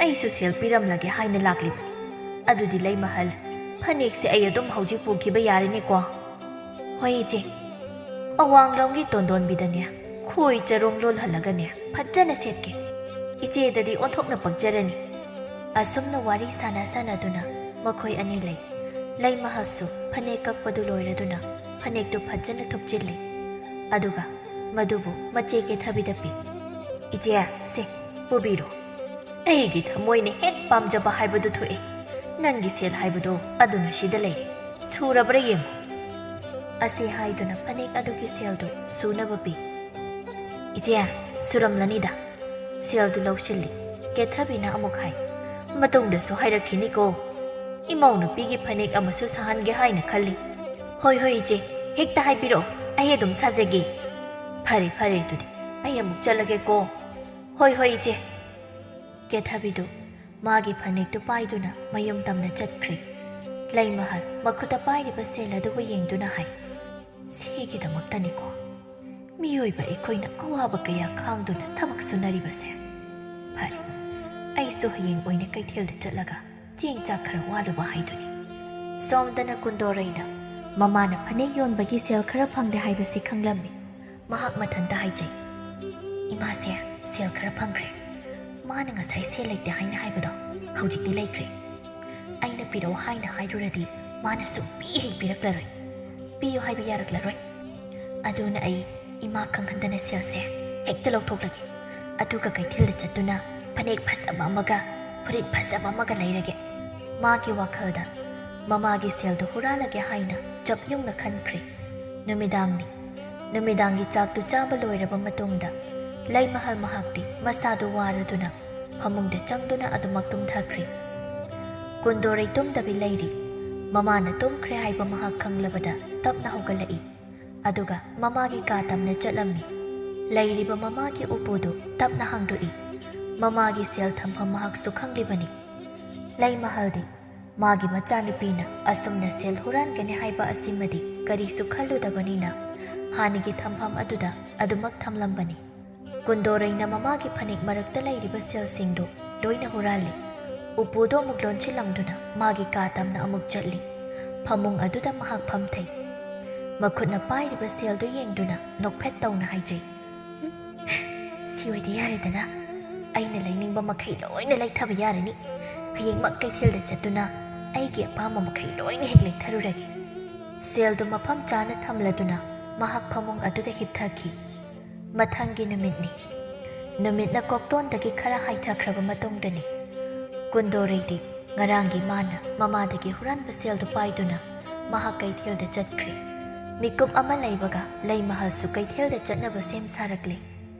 ꯑꯩꯁꯨ ꯁꯦꯜ ꯄꯤꯔꯝꯂꯒꯦ ꯍꯥꯏꯅ ꯂꯥꯛꯂꯤꯕꯅꯤ꯫ ꯑꯗꯨꯗꯤ ꯂꯩꯃꯍꯜ, ꯐꯅꯦꯛꯁꯦ ꯑꯩ ꯑꯗꯨꯝ ꯍꯧꯖꯤꯛ ꯄꯨꯈꯤꯕ ꯌꯥꯔꯦꯅꯦꯀꯣ? ꯍꯣꯏ ꯏꯆꯦ꯫ ꯑꯋꯥꯡꯂꯣꯝꯒꯤ ꯇꯣꯟꯗꯣꯟꯕꯤꯗꯅꯦ ꯈꯣꯏ ꯆꯔꯣꯡ ꯂꯣꯜꯍꯜꯂꯒꯅꯦ ꯐꯖꯅ ꯁꯦꯠꯀꯦ꯫ ꯏꯆꯦꯗꯗꯤ ꯑꯣꯟꯊꯣꯛꯅ ꯄꯛꯆꯔꯅꯤ꯫ ꯑꯁꯨꯝꯅ ꯋꯥꯔꯤ ꯁꯥꯟꯅ ꯁꯥꯟꯅꯗꯨꯅ ꯃꯈꯣꯏ ꯑꯅꯤ ꯂꯩ꯫ ꯂꯩꯃꯍꯜꯁꯨ ꯐꯅꯦꯛ ꯀꯛꯄꯗꯨ ꯂꯣꯏꯔꯗꯨꯅ ꯐꯅꯦꯛꯇꯨ ꯐꯖꯅ ꯊꯨꯞꯆꯤꯜꯂꯤ꯫ ꯑꯗꯨꯒ ꯃꯗꯨꯕꯨ ꯃꯆꯦ ꯀꯦꯊꯕꯤꯗ ꯄꯤ꯫ ꯏꯆꯦ, ꯁꯦ, ꯄꯨꯕꯤꯔꯣ꯫ ꯑꯩꯒꯤ ꯊꯃꯣꯏꯅ ꯍꯦꯛ ꯄꯥꯝꯖꯕ ꯍꯥꯏꯕꯗꯨ ꯊꯣꯛꯑꯦ꯫ ꯅꯪꯒꯤ ꯁꯦꯜ ꯍꯥꯏꯕꯗꯣ ꯑꯗꯨꯅ ꯁꯤꯗ ꯂꯩꯔꯦ꯫ ꯁꯨꯔꯕ꯭ꯔꯥ ꯌꯦꯡꯉꯨ꯫ ꯑꯁꯤ ꯍꯥꯏꯗꯨꯅ ꯐꯅꯦꯛ ꯑꯗꯨꯒꯤ ꯁꯦꯜꯗꯨ ꯁꯨꯅꯕ ꯄꯤ꯫ ꯏꯆꯦ, ꯁꯨꯔꯝꯂꯅꯤꯗ꯫ ꯁꯦꯜꯗꯨ ꯂꯧꯁꯤꯜꯂꯤ꯫ ꯀꯦꯊꯕꯤꯅ ꯑꯃꯨꯛ ꯍꯥꯏ, ꯃꯇꯨꯡꯗꯁꯨ ꯍꯥꯏꯔꯛꯈꯤꯅꯤꯀꯣ꯫ ꯏꯃꯧ ꯅꯨꯄꯤꯒꯤ ꯐꯅꯦꯛ ꯑꯃꯁꯨ ꯁꯥꯍꯟꯒꯦ ꯍꯥꯏꯅ ꯈꯜꯂꯤ꯫ ꯍꯣꯏ, ꯍꯣꯏ, ꯏꯆꯦ, ꯍꯦꯛꯇ ꯍꯥꯏꯕꯤꯔꯛꯑꯣ, ꯑꯩ ꯑꯗꯨꯝ ꯁꯥꯖꯒꯦ꯫ ꯐꯔꯦ, ꯐꯔꯦ, ꯑꯗꯨꯗꯤ ꯑꯩ ꯑꯃꯨꯛ ꯆꯠꯂꯒꯦꯀꯣ꯫ ꯍꯣꯏ, ꯍꯣꯏ, ꯏꯆꯦ꯫ ꯀꯦꯊꯕꯤꯗꯨ ꯃꯥꯒꯤ ꯐꯅꯦꯛꯇꯨ ꯄꯥꯏꯗꯨꯅ ꯃꯌꯨꯝ ꯇꯝꯅ ꯆꯠꯈ꯭ꯔꯦ꯫ ꯂꯩꯃꯍꯜ ꯃꯈꯨꯠꯇ ꯄꯥꯏꯔꯤꯕ ꯁꯦꯜ ꯑꯗꯨꯕꯨ ꯌꯦꯡꯗꯨꯅ ꯍꯥꯏ, ꯁꯤꯒꯤꯗꯃꯛꯇꯅꯤꯀꯣ ꯃꯤꯑꯣꯏꯕ ꯑꯩꯈꯣꯏꯅ ꯑꯋꯥꯕ ꯀꯌꯥ ꯈꯥꯡꯗꯨꯅ ꯊꯕꯛ ꯁꯨꯅꯔꯤꯕꯁꯦ꯫ ꯐꯔꯦ, ꯑꯩꯁꯨ ꯍꯌꯦꯡ ꯑꯣꯏꯅ ꯀꯩꯊꯦꯜꯗ ꯆꯠꯂꯒ ꯆꯦꯡ ꯆꯥꯛ ꯈꯔ ꯋꯥꯂꯨꯕ ꯍꯥꯏꯗꯨꯅꯤ꯫ ꯁꯣꯝꯗꯅ ꯀꯨꯟꯗꯣꯔꯩꯅ ꯃꯃꯥꯅ ꯐꯅꯦꯛ ꯌꯣꯟꯕꯒꯤ ꯁꯦꯜ ꯈꯔ ꯐꯪꯂꯦ ꯍꯥꯏꯕꯁꯤ ꯈꯪꯂꯝꯃꯤ꯫ ꯃꯍꯥꯛ ꯃꯊꯟꯇ ꯍꯥꯏꯖꯩ, ꯏꯃꯥꯁꯦ ꯁꯦꯜ ꯈꯔ ꯐꯪꯈ꯭ꯔꯦ꯫ ꯃꯥꯅ ꯉꯁꯥꯏ ꯁꯦꯜ ꯂꯩꯇꯦ ꯍꯥꯏꯅ ꯍꯥꯏꯕꯗꯣ ꯍꯧꯖꯤꯛꯇꯤ ꯂꯩꯈ꯭ꯔꯦ꯫ ꯑꯩꯅ ꯄꯤꯔꯛꯑꯣ ꯍꯥꯏꯅ ꯍꯥꯏꯔꯨꯔꯗꯤ ꯃꯥꯅ ꯁꯨꯡꯄꯤ ꯍꯦꯛ ꯄꯤꯔꯛꯂꯔꯣꯏ꯫ ꯄꯤꯌꯨ ꯍꯥꯏꯕ ꯌꯥꯔꯛꯂꯔꯣꯏ꯫ ꯑꯗꯨꯅ ꯑꯩ ꯏꯃꯥ ꯈꯪꯍꯟꯗꯅ ꯁꯦꯜꯁꯦ ꯍꯦꯛꯇ ꯂꯧꯊꯣꯛꯂꯒꯦ꯫ ꯑꯗꯨꯒ ꯀꯩꯊꯦꯜꯗ ꯆꯠꯇꯨꯅ ꯐꯅꯦꯛ ꯐꯖꯕ ꯑꯃꯒ ꯐꯨꯔꯤꯠ ꯐꯖꯕ ꯑꯃꯒ ꯂꯩꯔꯒꯦ꯫ ꯃꯥꯒꯤ ꯋꯥꯈꯜꯗ ꯃꯃꯥꯒꯤ ꯁꯦꯜꯗꯨ ꯍꯨꯔꯥꯜꯂꯒꯦ ꯍꯥꯏꯅ ꯆꯞ ꯌꯨꯡꯅ ꯈꯟꯈ꯭ꯔꯦ꯫ ꯅꯨꯃꯤꯗꯥꯡꯅꯤ꯫ ꯅꯨꯃꯤꯗꯥꯡꯒꯤ ꯆꯥꯛꯇꯨ ꯆꯥꯕ ꯂꯣꯏꯔꯕ ꯃꯇꯨꯡꯗ ꯂꯩꯃꯍꯜ ꯃꯍꯥꯛꯇꯤ ꯃꯁꯥꯗꯨ ꯋꯥꯔꯗꯨꯅ ꯐꯃꯨꯡꯗ ꯆꯪꯗꯨꯅ ꯑꯗꯨꯃꯛ ꯇꯨꯝꯊꯈ꯭ꯔꯦ꯫ ꯀꯨꯟꯗꯣꯔꯩ ꯇꯨꯝꯗꯕꯤ ꯂꯩꯔꯤ꯫ ꯃꯃꯥꯅ ꯇꯨꯝꯈ꯭ꯔꯦ ꯍꯥꯏꯕ ꯃꯍꯥꯛ ꯈꯪꯂꯕꯗ ꯇꯞꯅ ꯍꯧꯒꯠꯂꯛꯏ꯫ ꯑꯗꯨꯒ ꯃꯃꯥꯒꯤ ꯀꯥ ꯇꯝꯅ ꯆꯠꯂꯝꯃꯤ꯫ ꯂꯩꯔꯤꯕ ꯃꯃꯥꯒꯤ ꯎꯄꯨꯗꯨ ꯇꯞꯅ ꯍꯥꯡꯗꯣꯛꯏ꯫ ꯃꯃꯥꯒꯤ ꯁꯦꯜ ꯊꯝꯐꯝ ꯃꯍꯥꯛꯁꯨ ꯈꯪꯂꯤꯕꯅꯤ꯫ ꯂꯩꯃꯍꯜꯗꯤ ꯃꯥꯒꯤ ꯃꯆꯥꯅꯨꯄꯤꯅ ꯑꯁꯨꯝꯅ ꯁꯦꯜ ꯍꯨꯔꯥꯟꯒꯅꯤ ꯍꯥꯏꯕ ꯑꯁꯤꯃꯗꯤ ꯀꯔꯤꯁꯨ ꯈꯜꯂꯨꯗꯕꯅꯤꯅ ꯍꯥꯟꯅꯒꯤ ꯊꯝꯐꯝ ꯑꯗꯨꯗ ꯑꯗꯨꯃꯛ ꯊꯝꯂꯝꯕꯅꯤ꯫ ꯀꯨꯟꯗꯣꯔꯩꯅ ꯃꯃꯥꯒꯤ ꯐꯅꯦꯛ ꯃꯔꯛꯇ ꯂꯩꯔꯤꯕ ꯁꯦꯜꯁꯤꯡꯗꯨ ꯂꯣꯏꯅ ꯍꯨꯔꯥꯜꯂꯤ꯫ ꯎꯄꯨꯗꯣ ꯑꯃꯨꯛ ꯂꯣꯟꯁꯤꯜꯂꯝꯗꯨꯅ ꯃꯥꯒꯤ ꯀꯥ ꯇꯝꯅ ꯑꯃꯨꯛ ꯆꯠꯂꯤ꯫ ꯐꯃꯨꯡ ꯑꯗꯨꯗ ꯃꯍꯥꯛ ꯐꯝꯊꯩ꯫ ꯃꯈꯨꯠꯅ ꯄꯥꯏꯔꯤꯕ ꯁꯦꯜꯗꯨ ꯌꯦꯡꯗꯨꯅ ꯅꯣꯛꯐꯦꯠ ꯇꯧꯅ ꯍꯥꯏꯖꯩ, "ꯁꯤ ꯑꯣꯏꯗꯤ ꯌꯥꯔꯦꯗꯅ꯫ ꯑꯩꯅ ꯂꯩꯅꯤꯡꯕ ꯃꯈꯩ ꯂꯣꯏꯅ ꯂꯩꯊꯕ ꯌꯥꯔꯅꯤ꯫ ꯍꯌꯦꯡꯃꯛ ꯀꯩꯊꯦꯜꯗ ꯆꯠꯇꯨꯅ ꯑꯩꯒꯤ ꯑꯄꯥꯝꯕ ꯃꯈꯩ ꯂꯣꯏꯅ ꯍꯦꯛ ꯂꯩꯊꯔꯨꯔꯒꯦ꯫" ꯁꯦꯜꯗꯨ ꯃꯐꯝ ꯆꯥꯅ ꯊꯝꯂꯗꯨꯅ ꯃꯍꯥꯛ ꯐꯃꯨꯡ ꯑꯗꯨꯗ ꯍꯤꯞꯊꯈꯤ꯫ ꯃꯊꯪꯒꯤ ꯅꯨꯃꯤꯠꯅꯤ꯫ ꯅꯨꯃꯤꯠꯅ ꯀꯣꯛꯇꯣꯟꯗꯒꯤ ꯈꯔ ꯍꯥꯏꯊꯈ꯭ꯔꯕ ꯃꯇꯨꯡꯗꯅꯤ꯫ ꯀꯨꯟꯗꯣꯔꯩꯗꯤ ꯉꯔꯥꯡꯒꯤ ꯃꯥꯅ ꯃꯃꯥꯗꯒꯤ ꯍꯨꯔꯥꯟꯕ ꯁꯦꯜꯗꯨ ꯄꯥꯏꯗꯨꯅ ꯃꯍꯥꯛ ꯀꯩꯊꯦꯜꯗ ꯆꯠꯈ꯭ꯔꯦ꯫ ꯃꯤꯀꯨꯞ ꯑꯃ ꯂꯩꯕꯒ ꯂꯩꯃꯍꯜꯁꯨ ꯀꯩꯊꯦꯜꯗ ꯆꯠꯅꯕ ꯁꯦꯝ ꯁꯥꯔꯛꯂꯦ꯫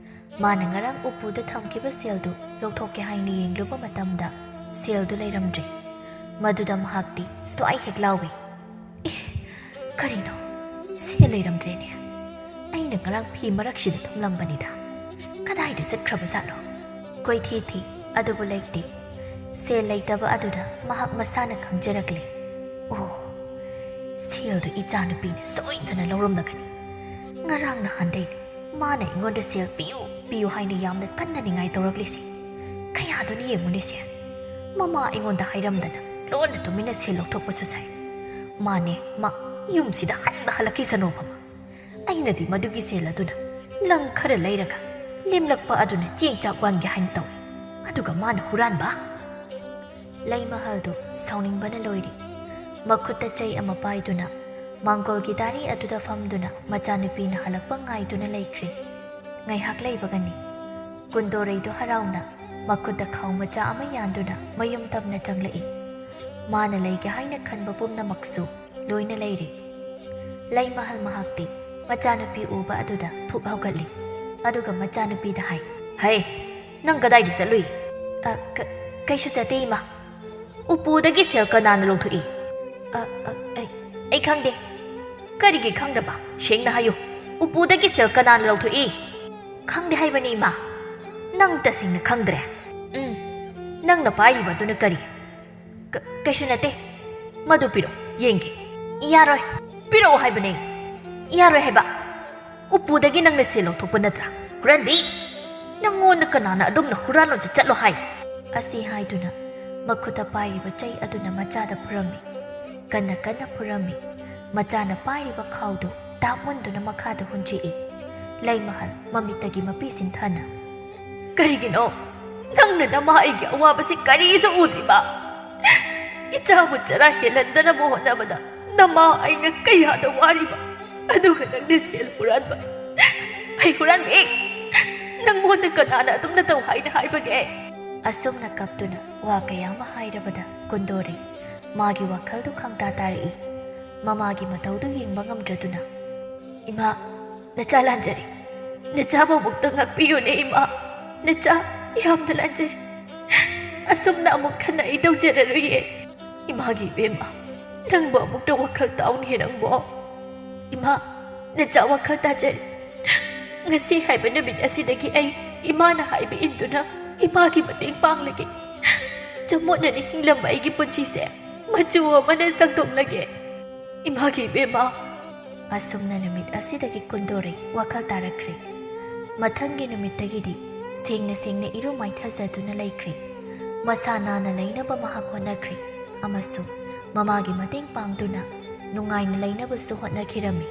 ꯃꯥꯅ ꯉꯔꯥꯡ ꯎꯄꯨꯗ ꯊꯝꯈꯤꯕ ꯁꯦꯜꯗꯨ ꯂꯧꯊꯣꯛꯀꯦ ꯍꯥꯏꯅ ꯌꯦꯡꯂꯨꯕ ꯃꯇꯝꯗ ꯁꯦꯜꯗꯨ ꯂꯩꯔꯝꯗ꯭ꯔꯦ꯫ ꯃꯗꯨꯗ ꯃꯍꯥꯛꯇꯤ ꯁ꯭ꯋꯥꯏ ꯍꯦꯛ ꯂꯥꯎꯏ, "ꯑꯦ, ꯀꯔꯤꯅꯣ? ꯁꯦꯜ ꯂꯩꯔꯝꯗ꯭ꯔꯦꯅꯦ꯫ ꯑꯩꯅ ꯉꯔꯥꯡ ꯐꯤ ꯃꯔꯛꯁꯤꯗ ꯊꯝꯂꯝꯕꯅꯤꯗ꯫ ꯀꯗꯥꯏꯗ ꯆꯠꯈ꯭ꯔꯕꯖꯥꯠꯅꯣ?" ꯀꯣꯏꯊꯤ ꯊꯤ, ꯑꯗꯨꯕꯨ ꯂꯩꯇꯦ꯫ ꯁꯦꯜ ꯂꯩꯇꯕ ꯑꯗꯨꯗ ꯃꯍꯥꯛ ꯃꯁꯥꯅ ꯈꯪꯖꯔꯛꯂꯦ꯫ "ꯑꯣ, ꯁꯦꯜꯗꯨ ꯏꯆꯥꯅꯨꯄꯤꯅ ꯁꯣꯏꯗꯅ ꯂꯧꯔꯝꯂꯒꯅꯤ꯫ ꯉꯔꯥꯡ ꯅꯍꯥꯟꯗꯩꯅꯦ ꯃꯥꯅ ꯑꯩꯉꯣꯟꯗ ꯁꯦꯜ ꯄꯤꯌꯨ, ꯄꯤꯌꯨ ꯍꯥꯏꯅ ꯌꯥꯝꯅ ꯀꯟꯅ ꯅꯤꯡꯉꯥꯏ ꯇꯧꯔꯛꯂꯤꯁꯦ꯫ ꯀꯌꯥꯗꯨꯅ ꯌꯦꯡꯉꯨꯅꯦ ꯁꯦ꯫ ꯃꯃꯥ ꯑꯩꯉꯣꯟꯗ ꯍꯥꯏꯔꯝꯗꯅ ꯂꯣꯟꯅ ꯇꯨꯃꯤꯟꯅ ꯁꯦꯜ ꯂꯧꯊꯣꯛꯄꯁꯨ ꯁꯥꯏ꯫ ꯃꯥꯅꯦ, ꯃꯥ ꯌꯨꯝꯁꯤꯗ ꯍꯟꯕ ꯍꯜꯂꯛꯈꯤꯁꯅꯣꯕ꯫ ꯑꯩꯅꯗꯤ ꯃꯗꯨꯒꯤ ꯁꯦꯜ ꯑꯗꯨꯅ ꯂꯪ ꯈꯔ ꯂꯩꯔꯒ ꯂꯦꯝꯂꯛꯄ ꯑꯗꯨꯅ ꯆꯦꯡ ꯆꯥꯛ ꯋꯥꯟꯒꯦ ꯍꯥꯏꯅ ꯇꯧꯏ꯫ ꯑꯗꯨꯒ ꯃꯥꯅ ꯍꯨꯔꯥꯟꯕ?" ꯂꯩꯃꯍꯜꯗꯨ ꯁꯥꯎꯅꯤꯡꯕꯅ ꯂꯣꯏꯔꯤ꯫ ꯃꯈꯨꯠꯇ ꯆꯩ ꯑꯃ ꯄꯥꯏꯗꯨꯅ ꯃꯥꯡꯒꯣꯜꯒꯤ ꯗꯥꯔꯤ ꯑꯗꯨꯗ ꯐꯝꯗꯨꯅ ꯃꯆꯥꯅꯨꯄꯤꯅ ꯍꯜꯂꯛꯄ ꯉꯥꯏꯗꯨꯅ ꯂꯩꯈ꯭ꯔꯦ꯫ ꯉꯥꯏꯍꯥꯛ ꯂꯩꯕꯒꯅꯤ꯫ ꯀꯨꯟꯗꯣꯔꯩꯗꯨ ꯍꯔꯥꯎꯅ ꯃꯈꯨꯠꯇ ꯈꯥꯎ ꯃꯆꯥ ꯑꯃ ꯌꯥꯟꯗꯨꯅ ꯃꯌꯨꯝ ꯇꯝꯅ ꯆꯪꯂꯛꯏ꯫ ꯃꯥꯅ ꯂꯩꯒꯦ ꯍꯥꯏꯅ ꯈꯟꯕ ꯄꯨꯝꯅꯃꯛꯁꯨ ꯂꯣꯏꯅ ꯂꯩꯔꯦ꯫ ꯂꯩꯃꯍꯜ ꯃꯍꯥꯛꯇꯤ ꯃꯆꯥꯅꯨꯄꯤ ꯎꯕ ꯑꯗꯨꯗ ꯐꯨꯛ ꯍꯧꯒꯠꯂꯤ꯫ ꯑꯗꯨꯒ ꯃꯆꯥꯅꯨꯄꯤꯗ ꯍꯥꯏ, "ꯍꯩ, ꯅꯪ ꯀꯗꯥꯏꯗ ꯆꯠꯂꯨꯏ?" "ꯑ, ꯀ-, ꯀꯩꯁꯨ ꯆꯠꯇꯦ, ꯏꯃꯥ꯫ ꯎꯄꯨꯗꯒꯤ ꯁꯦꯜ ꯀꯅꯥꯅ ꯂꯧꯊꯣꯛꯏ?" ꯑ, ꯑ, ꯑꯩ, ꯑꯩ ꯈꯪꯗꯦ꯫ ꯀꯔꯤꯒꯤ ꯈꯪꯗꯕ? ꯁꯦꯡꯅ ꯍꯥꯏꯌꯨ꯫ ꯎꯄꯨꯗꯒꯤ ꯁꯦꯜ ꯀꯅꯥꯅ ꯂꯧꯊꯣꯛꯏ? ꯈꯪꯗꯦ ꯍꯥꯏꯕꯅꯤ, ꯏꯃꯥ꯫ ꯅꯪ ꯇꯁꯦꯡꯅ ꯈꯪꯗ꯭ꯔꯦ꯫ ꯎꯝ, ꯅꯪꯅ ꯄꯥꯏꯔꯤꯕꯗꯨꯅ ꯀꯔꯤ? ꯀ-, ꯀꯩꯁꯨ ꯅꯠꯇꯦ꯫ ꯃꯗꯨ ꯄꯤꯔꯛꯑꯣ, ꯌꯦꯡꯒꯦ꯫ ꯌꯥꯔꯣꯏ꯫ ꯄꯤꯔꯛꯑꯣ ꯍꯥꯏꯕꯅꯦ꯫ ꯌꯥꯔꯣꯏ ꯍꯥꯏꯕ꯫ ꯎꯄꯨꯗꯒꯤ ꯅꯪꯅ ꯁꯦꯜ ꯂꯧꯊꯣꯛꯄ ꯅꯠꯇ꯭ꯔꯥ? ꯍꯨꯔꯥꯟꯕꯤ! ꯅꯪꯉꯣꯟꯗ ꯀꯅꯥꯅ ꯑꯗꯨꯝꯅ ꯍꯨꯔꯥꯜꯂꯣ ꯆꯠꯂꯣ ꯍꯥꯏ? ꯑꯁꯤ ꯍꯥꯏꯗꯨꯅ ꯃꯈꯨꯠꯇ ꯄꯥꯏꯔꯤꯕ ꯆꯩ ꯑꯗꯨꯅ ꯃꯆꯥꯗ ꯐꯨꯔꯝꯃꯤ꯫ ꯀꯟꯅ ꯀꯟꯅ ꯐꯨꯔꯝꯃꯤ꯫ ꯃꯆꯥꯅ ꯄꯥꯏꯔꯤꯕ ꯈꯥꯎꯗꯨ ꯇꯥꯞ ꯃꯨꯟꯗꯨꯅ ꯃꯈꯥꯗ ꯍꯨꯟꯖꯤꯛꯏ꯫ ꯂꯩꯃꯍꯜ ꯃꯃꯤꯠꯇꯒꯤ ꯃꯄꯤ ꯁꯤꯟꯊꯅ, "ꯀꯔꯤꯒꯤꯅꯣ? ꯅꯪꯅ ꯅꯃꯥ ꯑꯩꯒꯤ ꯑꯋꯥꯕꯁꯤ ꯀꯔꯤꯁꯨ ꯎꯗ꯭ꯔꯤꯕ? ꯏꯆꯥꯕꯨ ꯆꯔꯥ ꯍꯦꯜꯍꯟꯗꯅꯕ ꯍꯣꯠꯅꯕꯗ ꯅꯃꯥ ꯑꯩꯅ ꯀꯌꯥꯗ ꯋꯥꯔꯤꯕ? ꯑꯗꯨꯒ ꯅꯪꯅ ꯁꯦꯜ ꯍꯨꯔꯥꯟꯕ꯫ ꯑꯩ ꯍꯨꯔꯥꯟꯕꯤ! ꯅꯪꯉꯣꯟꯗ ꯀꯅꯥꯅ ꯑꯗꯨꯝꯅ ꯇꯧ ꯍꯥꯏꯅ ꯍꯥꯏꯕꯒꯦ?" ꯑꯁꯨꯝꯅ ꯀꯞꯇꯨꯅ ꯋꯥ ꯀꯌꯥ ꯑꯃ ꯍꯥꯏꯔꯕꯗ ꯀꯨꯟꯗꯣꯔꯤ ꯃꯥꯒꯤ ꯋꯥꯈꯜꯗꯨ ꯈꯪꯇꯥ ꯇꯥꯔꯛꯏ꯫ ꯃꯃꯥꯒꯤ ꯃꯇꯧꯗꯨ ꯌꯦꯡꯕ ꯉꯝꯗ꯭ꯔꯗꯨꯅ, "ꯏꯃꯥ, ꯅꯆꯥ ꯂꯥꯟꯖꯔꯦ꯫ ꯅꯆꯥꯕꯨ ꯑꯃꯨꯛꯇ ꯉꯥꯛꯄꯤꯌꯨꯅꯦ ꯏꯃꯥ꯫ ꯅꯆꯥ ꯌꯥꯝꯅ ꯂꯥꯟꯖꯔꯦ꯫ ꯑꯁꯨꯝꯅ ꯑꯃꯨꯛ ꯍꯟꯅ ꯑꯩ ꯇꯧꯖꯔꯔꯣꯏꯌꯦ꯫ ꯏꯃꯥꯒꯤ ꯏꯕꯦꯝꯃ, ꯅꯪꯕꯨ ꯑꯃꯨꯛꯇ ꯋꯥꯈꯜ ꯇꯥꯎꯅꯦ ꯅꯪꯕꯨ꯫ ꯏꯃꯥ, ꯅꯆꯥ ꯋꯥꯈꯜ ꯇꯥꯖꯔꯦ꯫ ꯉꯁꯤ ꯍꯥꯏꯕ ꯅꯨꯃꯤꯠ ꯑꯁꯤꯗꯒꯤ ꯑꯩ ꯏꯃꯥꯅ ꯍꯥꯏꯕ ꯏꯟꯗꯨꯅ ꯏꯃꯥꯒꯤ ꯃꯇꯦꯡ ꯄꯥꯡꯂꯒꯦ꯫ ꯆꯃꯣꯠꯅꯅ ꯍꯤꯡꯂꯝꯕ ꯑꯩꯒꯤ ꯄꯨꯟꯁꯤꯁꯦ ꯃꯆꯨ ꯑꯃꯅ ꯁꯪꯗꯣꯛꯂꯒꯦ꯫ ꯏꯃꯥꯒꯤ ꯏꯕꯦꯝꯃ!" ꯑꯁꯨꯝꯅ ꯅꯨꯃꯤꯠ ꯑꯁꯤꯗꯒꯤ ꯀꯨꯟꯗꯣꯔꯤ ꯋꯥꯈꯜ ꯇꯥꯔꯛꯈ꯭ꯔꯦ꯫ ꯃꯊꯪꯒꯤ ꯅꯨꯃꯤꯠꯇꯒꯤꯗꯤ ꯁꯦꯡꯅ ꯁꯦꯡꯅ ꯏꯔꯨ ꯃꯥꯏꯊꯖꯗꯨꯅ ꯂꯩꯈ꯭ꯔꯦ꯫ ꯃꯁꯥ ꯅꯥꯟꯅ ꯂꯩꯅꯕ ꯃꯍꯥꯛ ꯍꯣꯠꯅꯈ꯭ꯔꯦ ꯑꯃꯁꯨꯡ ꯃꯃꯥꯒꯤ ꯃꯇꯦꯡ ꯄꯥꯡꯗꯨꯅ ꯅꯨꯡꯉꯥꯏꯅ ꯂꯩꯅꯕꯁꯨ ꯍꯣꯠꯅꯈꯤꯔꯝꯃꯤ꯫